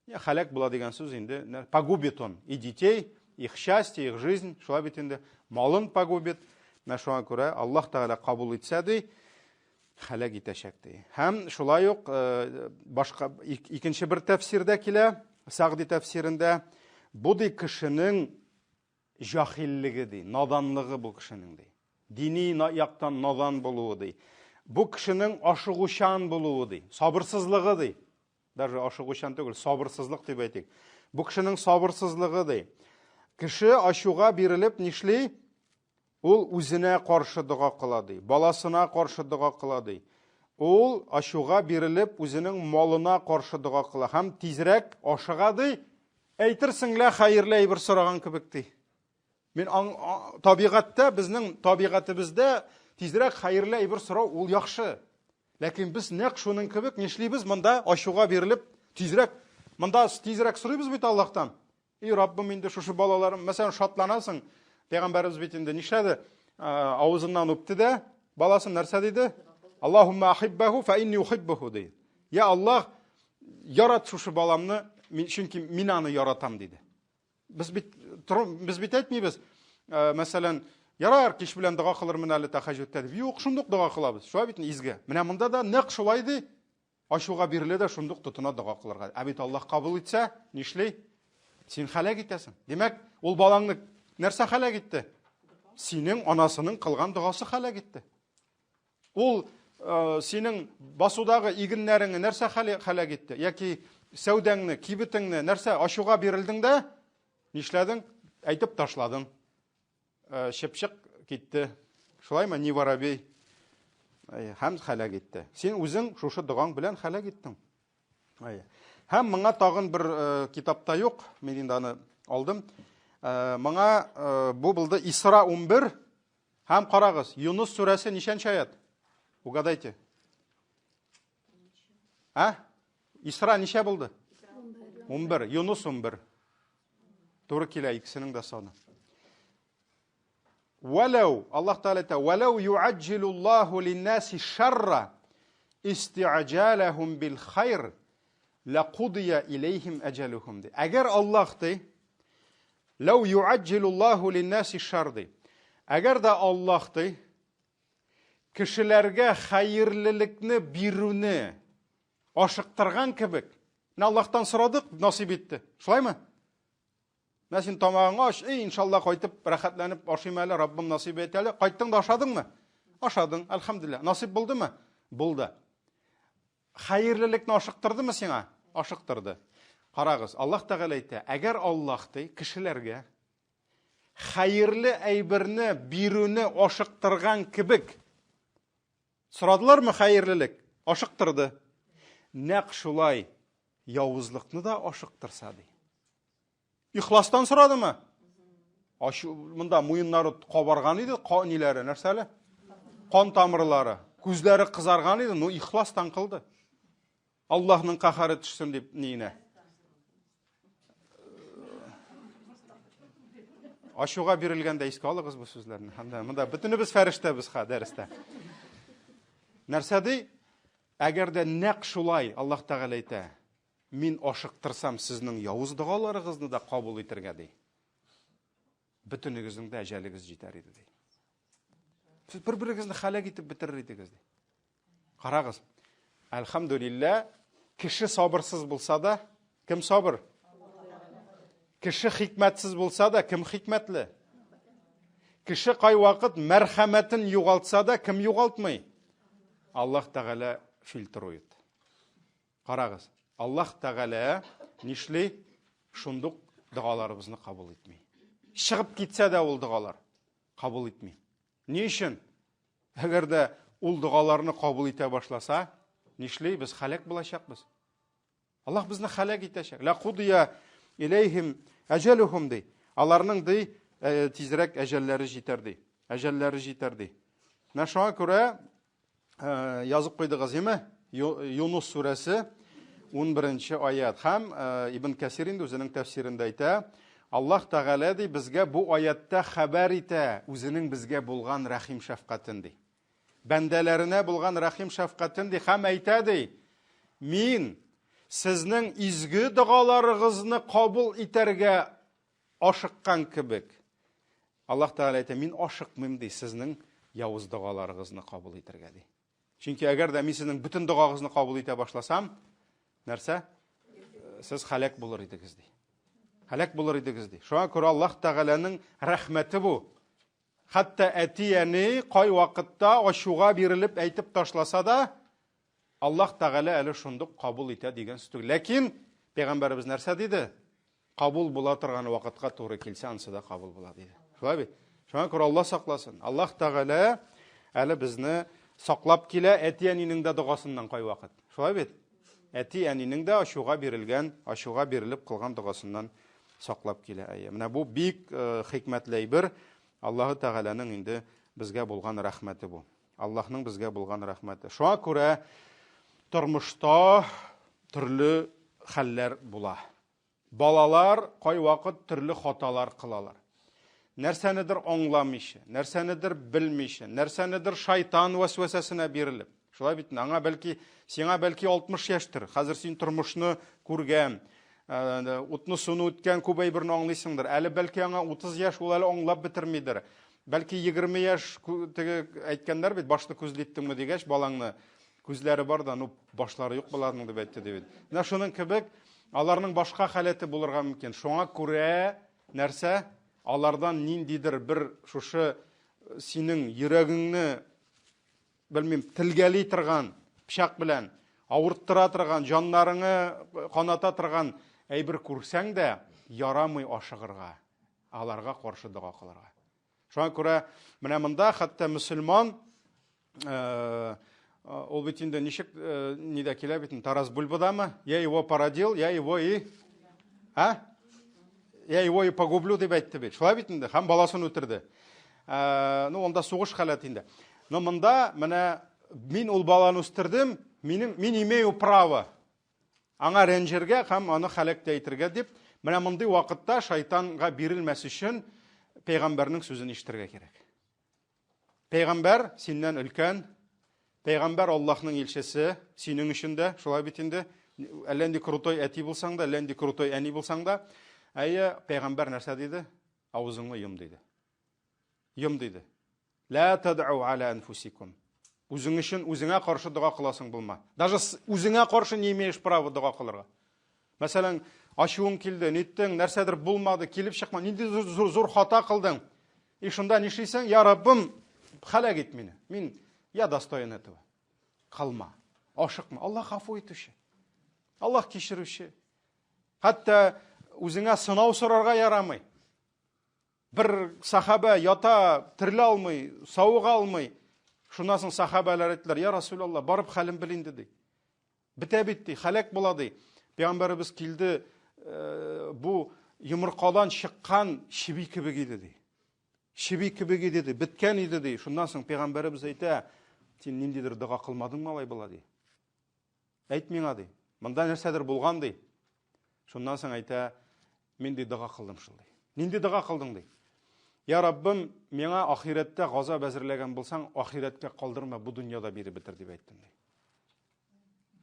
Я хәләк була дигән сүз инде погубит он и детей, их счастье, их жизнь, шулай бит инде, малын погубит. Менә шуңа күрә Аллаһ Тәгалә кабул итсә ди, Хәләк итәчәк ди. Һәм шулай ук э, башка икенче бер тәфсирдә килә, Сәгъди тәфсирендә, бу ди кешенең җахиллеге ди, наданлыгы бу кешенең ди. Дини яктан надан булуы ди. Бу кешенең ашыгучан булуы ди, сабырсызлыгы ди. Даже ашыгучан түгел, сабырсызлык дип әйтик. Бу кешенең сабырсызлыгы ди. Кеше ачуга бирелеп нишли? Ул үзенә каршы дога кыла, ди, баласына каршы дога кыла, ди. Ул ачуга бирелеп, үзенең малына каршы дога кыла һәм тизрәк ашыга, ди, әйтерсең лә хәерле әйбер сораган кебек, ди. Мин аң, табигатьтә, безнең табигатебездә тизрәк хәерле әйбер сорау ул яхшы. Ләкин без нәкъ шуның кебек нишлибез монда ачуга бирелеп, тизрәк монда тизрәк сорыйбыз бит Аллаһтан. И Раббым, инде шушы балаларым, мәсәлән, шатланасың. Пәйгамбәребез бит инде нишләде? Авызыннан үпте дә, баласын нәрсә диде? Аллаһумма ахиббаху фа инни ухиббуху ди. Я Аллаһ, ярат шушы баламны, чөнки мин аны яратам диде. Без бит без бит әйтмибез, мәсәлән, ярар, кич белән дога кылырмын әле тәһәҗҗүдтә дип. Юк, шундук дога кылабыз. Шулай бит изге. Менә монда да нәкъ шулай ди. Ачуга бирелә дә шундук тотына дога кылырга. Ә бит Аллаһ кабул итсә, нишли? Син хәләк итәсең. Димәк, ул балаңны нәрсә хәләк итте? Синең анасының кылган догасы хәләк итте. Ул э, синең басудагы игеннәреңне нәрсә хәләк итте? Яки сәүдәңне, кибетеңне нәрсә ачуга бирелдең дә, нишләдең? Әйтеп ташладың. Э, чыпчык китте. Шулаймы, не воробей. Һәм хәләк итте. Син үзең шушы догаң белән хәләк иттең. Һәм моңа тагын бер э, китапта юк, мин инде аны алдым. Э, моңа бу булды Исра 11. Һәм карагыз, Юнус сүрәсе ничәнче аят? Угадайте. А? Исра ничә булды? 11. Юнус 11. Туры килә икесенең дә саны. Вәләү, Аллаһ Тәгалә әйтә, вәләү юаҗҗилуллаһу линнаси шарра истиаҗалахум бил хайр лакудия илейхим әҗәлүхум ди. Әгәр Аллаһ ди, ләү юаҗҗилуллаһу линнаси шар ди. Әгәр дә Аллаһ ди, кешеләргә хәерлелекне бирүне ашыктырган кебек, менә Аллаһтан сорадык, насыйп итте. Шулаймы? Менә син тамагыңа ач, эй, иншалла кайтып рәхәтләнеп ашыйм әле, Раббым насыйп итә әле. Кайттың да ашадыңмы? Ашадың, әлхәмдүлилләһ. Насыйп булдымы? Булды. Хәерлелекне ашыктырдымы сиңа? Ашыктырды. Карагыз, Аллаһ Тәгалә әйтә, әгәр Аллаһ ди кешеләргә хәерле әйберне бирүне ашыктырган кебек, сорадылармы хәерлелек? Ашыктырды. Нәкъ шулай явызлыкны да ашыктырса ди. Ихластан сорадымы? Ашу, монда муеннары кабарган иде, ниләре, нәрсә әле? Кан тамырлары, күзләре кызарган иде, но ихластан кылды. Аллаһның каһәре төшсен дип ниенә. Ачуга бирелгәндә искә алыгыз бу сүзләрне. Һәм монда бөтенебез фәрештәбез ха дәрестә. Нәрсә ди? Әгәр дә нәкъ шулай Аллаһ Тәгалә әйтә, мин ашыктырсам сезнең явыз догаларыгызны да кабул итәргә ди. Бөтенегезнең дә әҗәлегез җитәр иде ди. Сез бер-берегезне хәләк итеп бетерер идегез ди. Карагыз. Әлхәмдүлиллә, кеше сабырсыз булса да, кем сабыр? Кеше хикмәтсез булса да, кем хикмәтле? Кеше кайвакыт мәрхәмәтен югалтса да, кем югалтмый? Аллаһ Тәгалә фильтрует. Карагыз, Аллаһ Тәгалә нишли? Шундук догаларыбызны кабул итми. Чыгып китсә дә ул догалар кабул итми. Ни өчен? Әгәр дә ул догаларны кабул итә башласа, нишли? Без халәк булачакбыз. Аллаһ безне халәк итәчәк. Ла кудия иләйһим әҗәлүһум ди. Аларның ди э, тизрәк әҗәлләре җитәр ди. Әҗәлләре җитәр ди. Менә шуңа күрә э, язып куйдыгыз, име? Юнус сүрәсе 11 аят. Һәм э, Ибн Кәсир инде үзенең тәфсирендә әйтә, Аллаһ Тәгалә ди безгә бу аятта хәбәр итә үзенең безгә булган рәхим шәфкатен ди. Бәндәләренә булган рәхим-шәфкатен ди һәм әйтә ди, Мин сезнең изге догаларыгызны кабул итәргә ашыккан кебек. Аллаһ Тәгалә әйтә, мин ашыкмыйм ди, сезнең явыз догаларыгызны кабул итәргә ди. Чөнки әгәр дә мин сезнең бөтен догагызны кабул итә башласам, нәрсә? Сез халәк булыр идегез ди. Халәк булыр идегез ди. Шуңа күрә Аллаһ Тәгаләнең рәхмәте бу. Хәтта әти-әни кайвакытта ачуга бирелеп әйтеп ташласа да, Аллаһ Тәгалә әле шундук кабул итә дигән сүз түгел. Ләкин пәйгамбәребез нәрсә диде? Кабул була торган вакытка туры килсә, ансы да кабул була диде. Шулай бит? Шуңа күрә Аллаһ сакласын. Аллаһ Тәгалә әле безне саклап килә әти-әнинең дә догасыннан кайвакыт. Шулай бит? Әти-әнинең дә ачуга бирелгән, ачуга бирелеп кылган догасыннан саклап килә. Әйе. Менә бу бик э, хикмәтле әйбер. Аллаһы Тәгаләнең инде безгә булган рәхмәте бу. Аллаһның безгә булган рәхмәте. Шуңа күрә тормышта төрле хәлләр була. Балалар кайвакыт төрле хаталар кылалар. Нәрсәнедер аңламыйча, нәрсәнедер белмичә, нәрсәнедер шайтан вәсвәсәсенә бирелеп. Шулай бит, аңа бәлки, сиңа бәлки 60 яшьтер. Хәзер син тормышны күргән, э, утны суны үткән күп әйберне аңлыйсыңдыр. Әле бәлки аңа 30 яшь, ул әле аңлап бетермидер. Бәлки 20 яшь теге әйткәннәр бит, башны күзле иттеңме дигәч, балаңны күзләре бар да, ну башлары юк боларның дип әйтте ди бит. Менә шуның кебек аларның башка халәте булырга мөмкин. Шуңа күрә нәрсә? Алардан ниндидер бер шушы э, синең йөрәгеңне белмим, телгәли торган пычак белән авырттыра торган, җаннарыңы каната торган әйбер күрсәң дә, ярамый ашыгырга, аларга каршы дога кылырга. Шуңа күрә менә монда хәтта мөселман э, ул бит инде ничек э, нидә килә бит, Тарас Бульбадамы? Я его породил, я его и а? Я его и погублю дип әйтте бит. Шулай бит инде, һәм баласын үтерде. Ну, анда сугыш халәте инде. Но монда менә мин ул баланы үстердем, минем мин имею право аңа рәнҗергә һәм аны һәлак тә итергә дип, менә мондый вакытта шайтанга бирелмәс өчен пәйгамбәрнең сүзен ишетергә кирәк. Пәйгамбәр синнән өлкән, пәйгамбәр Аллаһның илчесе, синең өчен дә, шулай бит инде. Әллә нинди крутой әти булсаң да, әллә нинди крутой әни булсаң да, әйе, пәйгамбәр нәрсә диде? Авызыңны йом диде. Йом диде. Ла тад'у аля анфусикум. Үзең өчен үзеңә каршы дога кыласың булма. Даже үзеңә каршы не имеешь права дога кылырга. Мәсәлән, ачуың килде, ниттең, нәрсәдер булмады, килеп чыкма, нинди зур, зур, зур хата кылдың. И шунда нишлисең? Я Раббым, халәк ит мине. Мин я достоин этого. Калма. Ашыкма. Аллаһ гафу итүче. Аллаһ кичерүче. Хәтта үзеңә сынау сорарга ярамый. Бер сахаба ята, терелә алмый, савыга алмый. Шуннан соң сахабалар әйттеләр, я Расулалла, барып хәлен бел инде, ди. Бетә бит, ди, хәләк була, ди. Пәйгамбәребез килде, э, бу йомыркадан чыккан чеби кебек иде, ди. Чеби кебек иде, ди, беткән иде, ди. Шуннан соң пәйгамбәребез әйтә, син ниндидер дога кылмадыңмы алай була, ди. Әйт миңа, ди. Монда нәрсәдер булган, ди. Шуннан соң әйтә, мин ди дога кылдым шул, ди. Нинди дога кылдың, ди. Я Раббым, миңа ахирәттә газап әзерләгән булсаң, ахирәткә калдырма, бу дөньяда биреп бетер, дип әйттем, ди.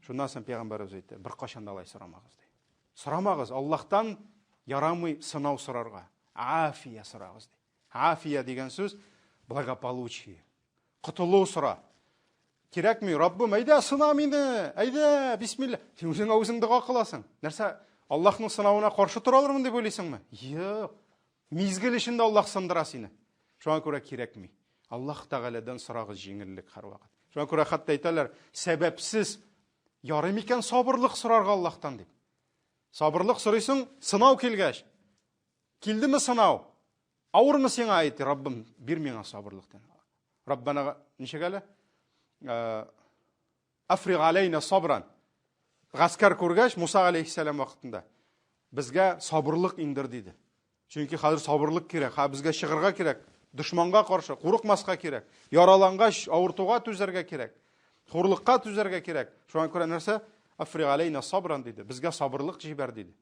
Шуннан соң пәйгамбәребез әйтте, беркайчан да алай сорамагыз, ди. Сорамагыз, Аллаһтан ярамый сынау сорарга. Афия сорагыз, ди. Афия дигән сүз благополучие. Котылу сора. Кирәкми, Раббым, әйдә, сына мине, әйдә, бисмилла. Син үзеңә үзең дога кыласың. Нәрсә, Аллаһның сынавына каршы тора алырмын дип уйлыйсыңмы? Юк. Мизгел эчендә Аллаһ сындыра сине. Шуңа күрә кирәкми. Аллаһ Тәгаләдән сорагыз җиңеллек һәрвакыт. Шуңа күрә хәтта әйтәләр, сәбәпсез ярый микән сабырлык сорарга Аллаһтан дип. Сабырлык сорыйсың, сынау килгәч. Килдеме сынау? Авырмы сиңа әйт, Раббым, бир миңа сабырлык дин. Раббана ничек әле? Э, Африг алейна сабран. Гаскәр күргәч, Муса алейхиссалам вакытында безгә сабырлык иңдер диде. Чөнки хәзер сабырлык кирәк, ха безгә чыгарга кирәк, дошманга каршы курыкмаска кирәк, яралангач авыртуга түзәргә кирәк, хурлыкка түзәргә кирәк. Шуңа күрә нәрсә? Африг алейна сабран диде. Безгә сабырлык җибәр диде.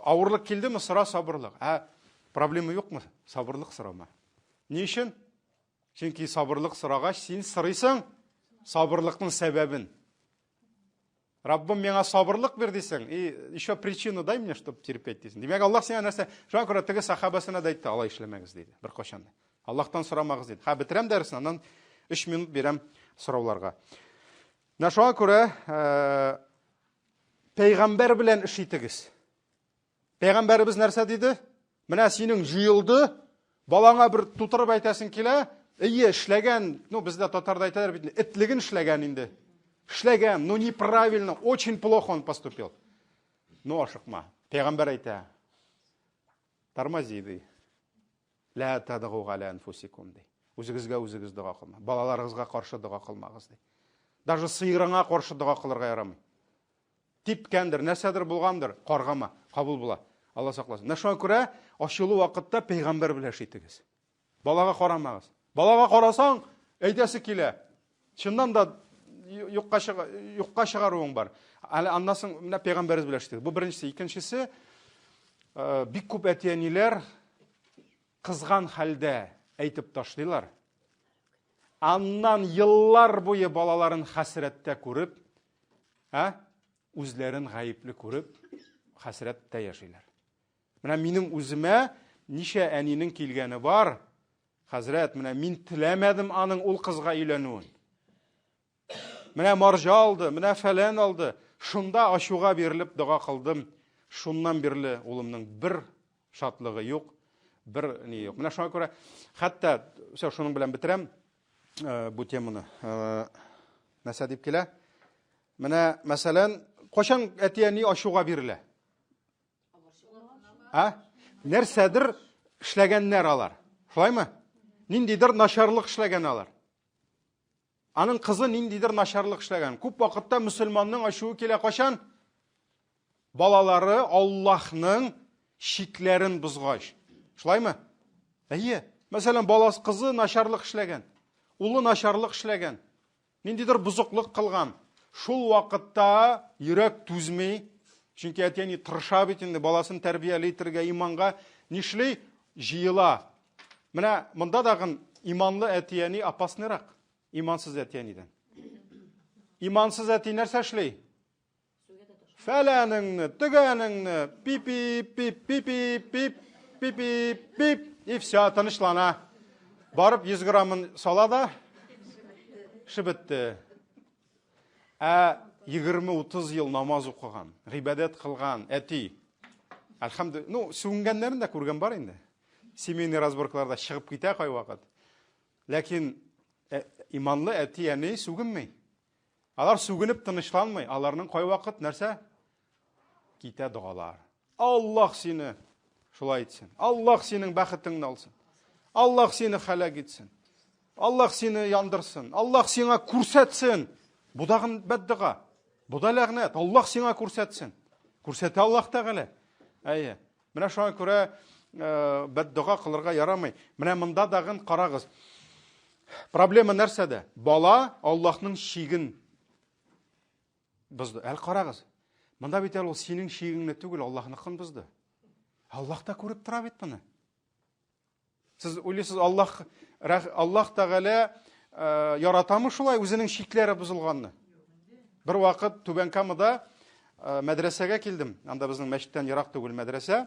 Авырлык килдеме, сора сабырлык. Ә проблема юкмы? Сабырлык сорама. Ни өчен? Чөнки сабырлык сорагач, син сорыйсың сабырлыкның сәбәбен. Раббым миңа сабырлык бир дисең, и еще причину дай мне, чтобы терпеть дисең. Димәк, Аллаһ сиңа нәрсә? Шуңа күрә теге сахабасына да әйтте, алай эшләмәгез диде, беркайчан да. Аллаһтан сорамагыз диде. Ха, бетерәм дәресне, аннан 3 минут бирәм сорауларга. Менә шуңа күрә э, пәйгамбәр белән эш итегез. Пәйгамбәребез нәрсә диде? Менә синең җыелды, балаңа бер тутырып әйтәсең килә, әйе, эшләгән, ну, бездә татарда әйтәләр бит, этлеген эшләгән инде. Эшләгән, ну неправильно, очень плохо он поступил. Ну, ашыкма. Пәйгамбәр әйтә, тормози, ди. Ла тадгу галя анфусикум, ди. Үзегезгә үзегез дога кылма. Балаларыгызга каршы дога кылмагыз, ди. Даже сыерыңа каршы дога кылырга ярамый. Типкәндер, нәрсәдер булгандыр, каргама, кабул була. Алла сакласын. Менә шуңа күрә ачулы вакытта пәйгамбәр белән эш итегез. Балага карамагыз. Балага карасаң, әйтәсе килә. Чыннан да юкка чыга, юкка чыгаруың бар. Әле аннан соң менә пәйгамбәребез белән эш итегез. Бу беренчесе. Икенчесе, э, бик күп әти-әниләр кызган хәлдә әйтеп ташлыйлар. Аннан еллар буе балаларын хәсрәттә күреп, ә үзләрен гаепле күреп, хәсрәттә яшиләр. Менә минем үземә ничә әнинең килгәне бар, хәзрәт, менә мин теләмәдем аның ул кызга өйләнүен. Менә марҗа алды, менә фәлән алды. Шунда ачуга бирелеп дога кылдым. Шуннан бирле улымның бер шатлыгы юк, бер ни юк. Менә шуңа күрә хәтта все шуның белән бетерәм э, бу теманы. Э, нәрсә дип килә? Менә мәсәлән, кайчан әти-әни ачуга бирелә? А? Нәрсәдер эшләгәннәр алар. Шулаймы? Ниндидер начарлык эшләгән алар. Аның кызы ниндидер начарлык эшләгән. Күп вакытта мөселманның ачуы килә кайчан? Балалары Аллаһның чикләрен бозгач. Шулаймы? Әйе. Мәсәлән, баласы кызы начарлык эшләгән, улы начарлык эшләгән, ниндидер бозыклык кылган. Шул вакытта йөрәк түзми, чөнки әти-әни тырыша бит инде баласын тәрбияли итергә, иманга нишли? Җыела. Менә монда дагын иманлы әти-әни опасныйрак имансыз әти-әнидән. Имансыз әти нәрсә эшли? Фәләнеңне, төгәнеңне, пи-пи-пип, пи-пи-пип, пи-пи-пип, и все, тынычлана. Барып 100 граммын сала да, шибетте. Ә 20-30 ел намаз укыган, гыйбадәт кылган әти, әлхәмдүлилләһ, ну, сүгенгәннәрен дә күргән бар инде. Семейный разборкаларда чыгып китә кайвакыт. Ләкин иманлы әти-әни сүгенми. Алар сүгенеп тынычланмый, аларның кайвакыт нәрсә? Китә догалар. Аллаһ сине шулай итсен. Аллаһ синең бәхетеңне алсын. Аллаһ сине хәләк итсен. Аллаһ сине яндырсын. Аллаһ сиңа күрсәтсен. Бу дагын бәддога. Бу да ләгънәт. Аллаһ сиңа күрсәтсен. Күрсәтә Аллаһ Тәгалә. Әйе. Менә шуңа күрә э, бәддога кылырга ярамый. Менә монда дагын карагыз. Проблема нәрсәдә? Бала Аллаһның чиген бозды. Әле карагыз. Монда бит әле ул синең чигеңне түгел, Аллаһныкын бозды. Аллаһ та күреп тора бит моны. Сез уйлыйсыз, Аллаһ Аллаһ Тәгалә э, яратамы шулай үзенең чикләре бозылганны? Бер вакыт Түбән Камада э, мәдрәсәгә килдем. Анда безнең мәчеттән ерак түгел мәдрәсә.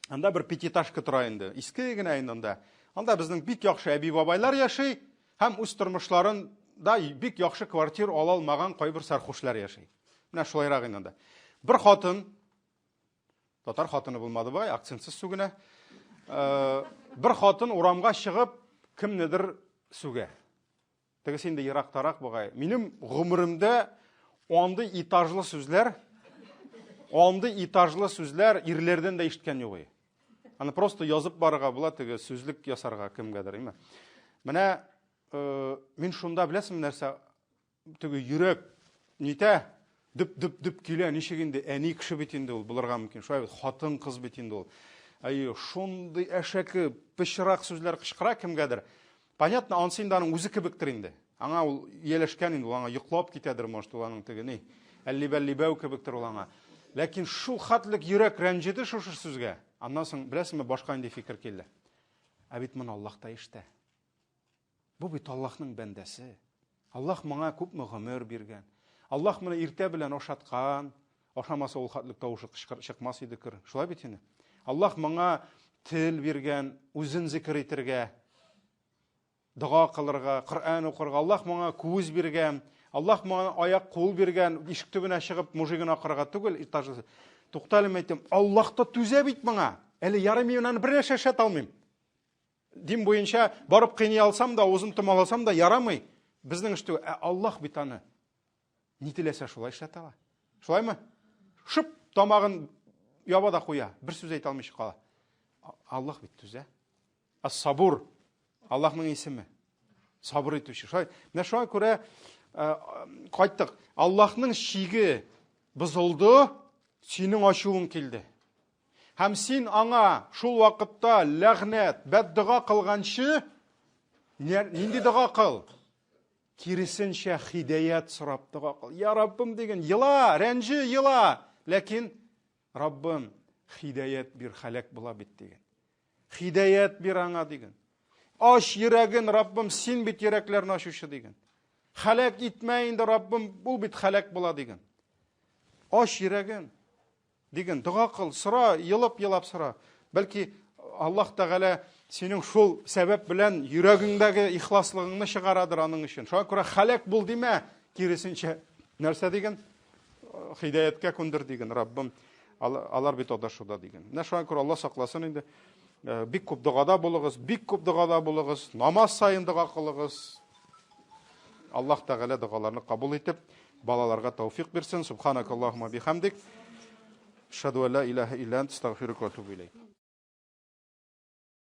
Анда бер пятиэтажка тора инде. Иске генә инде анда. Анда безнең бик яхшы әби-бабайлар яши һәм үз тормышларын да бик яхшы квартир ала алмаган кайбер сәрхушләр яши. Менә шулайрак инде анда. Бер хатын Татар хатыны булмады бугай, акцентсыз сүгенә. Э, бер хатын урамга чыгып, кемнедер сүгә. Тегесе инде ерактарак бугай. Минем гомеремдә андый этажлы сүзләр, андый этажлы сүзләр ирләрдән дә ишеткән юк. Аны просто язып барырга була, теге сүзлек ясарга кемгәдер, әйме? Менә э, мин шунда беләсеңме нәрсә теге йөрәк нитә, дөп-дөп-дөп килә, ничек инде әни кеше бит инде ул булырга мөмкин. Шулай бит, хатын кыз бит инде ул. Әйе, шундый әшәке, пычрак сүзләр кычкыра кемгәдер. Понятно, ансы инде аның үзе кебектер инде. Аңа ул ияләшкән инде, ул аңа йоклап китәдер, может, ул аның теге ни, әллибәллибәү кебектер ул аңа. Ләкин шул хәтлек йөрәк рәнҗеде шушы сүзгә. Аннан соң, беләсеңме, башка нинди фикер килде. Ә бит моны Аллаһ та ишетә. Бу бит Аллаһның бәндәсе. Аллаһ моңа күпме гомер биргән. Аллаһ моны иртә белән ашаткан. Ашамаса ул хәтлек тавышы чыкмас иде кер. Шулай бит инде. Аллаһ моңа тел биргән, үзен зикер итергә, дога кылырга, Коръән укырга. Аллаһ моңа күз биргән. Аллаһ моңа аяк кул биргән, ишек төбенә чыгып мужигын акырырга түгел, этажы. Туктале, әйтәм, Аллаһ та түзә бит моңа. Әле ярый мин аны бер нәрсә эшләтә алмыйм. Дин буенча барып кыйный алсам да, авызын томаласам да ярамый. Безнең эш түгел. Ә Аллаһ бит аны ни теләсә шулай эшләтә ала. Шулаймы? Шып тамагын яба да куя. Бер сүз әйтә алмыйча кала. Аллаһ бит түзә. Ас-сабур. Аллаһның исеме. Сабыр итүче. Шулай. Менә шуңа күрә э, кайттык. Аллаһның чиге бозылды, синең ачуың килде. Һәм син аңа шул вакытта ләгънәт, бәддога кылганчы, нинди дога кыл? Киресенчә хидәят сорап дога кыл. Я Раббым диген, ела, рәнҗи, ела. Ләкин Раббым, хидәят бир, хәләк була бит диген. Хидәят бир аңа диген. Ач йөрәген, Раббым, син бит йөрәкләрне ачучы диген. Хәләк итмә инде, Раббым, ул бит хәләк була диген. Ач йөрәген. Диген, дога кыл, сора, елап-елап сора. Бәлки Аллаһ Тәгалә синең шул сәбәп белән йөрәгеңдәге ихласлыгыңны чыгарадыр аның өчен. Шуңа күрә хәләк бул димә, киресенчә нәрсә диген? Хидаяткә күндер диген, Раббым. Алар бит адашуда диген. Менә шуңа күрә Аллаһ сакласын инде. Э, бик күп догада булыгыз, бик күп догада булыгыз, намаз саен дога кылыгыз. Аллаһ Тәгалә догаларны кабул итеп, балаларга тәүфик бирсен. Субханакаллаһумма бихамдик. Ашһаду ан ла илаһа илля ант, астагфирука ва атубу илейк.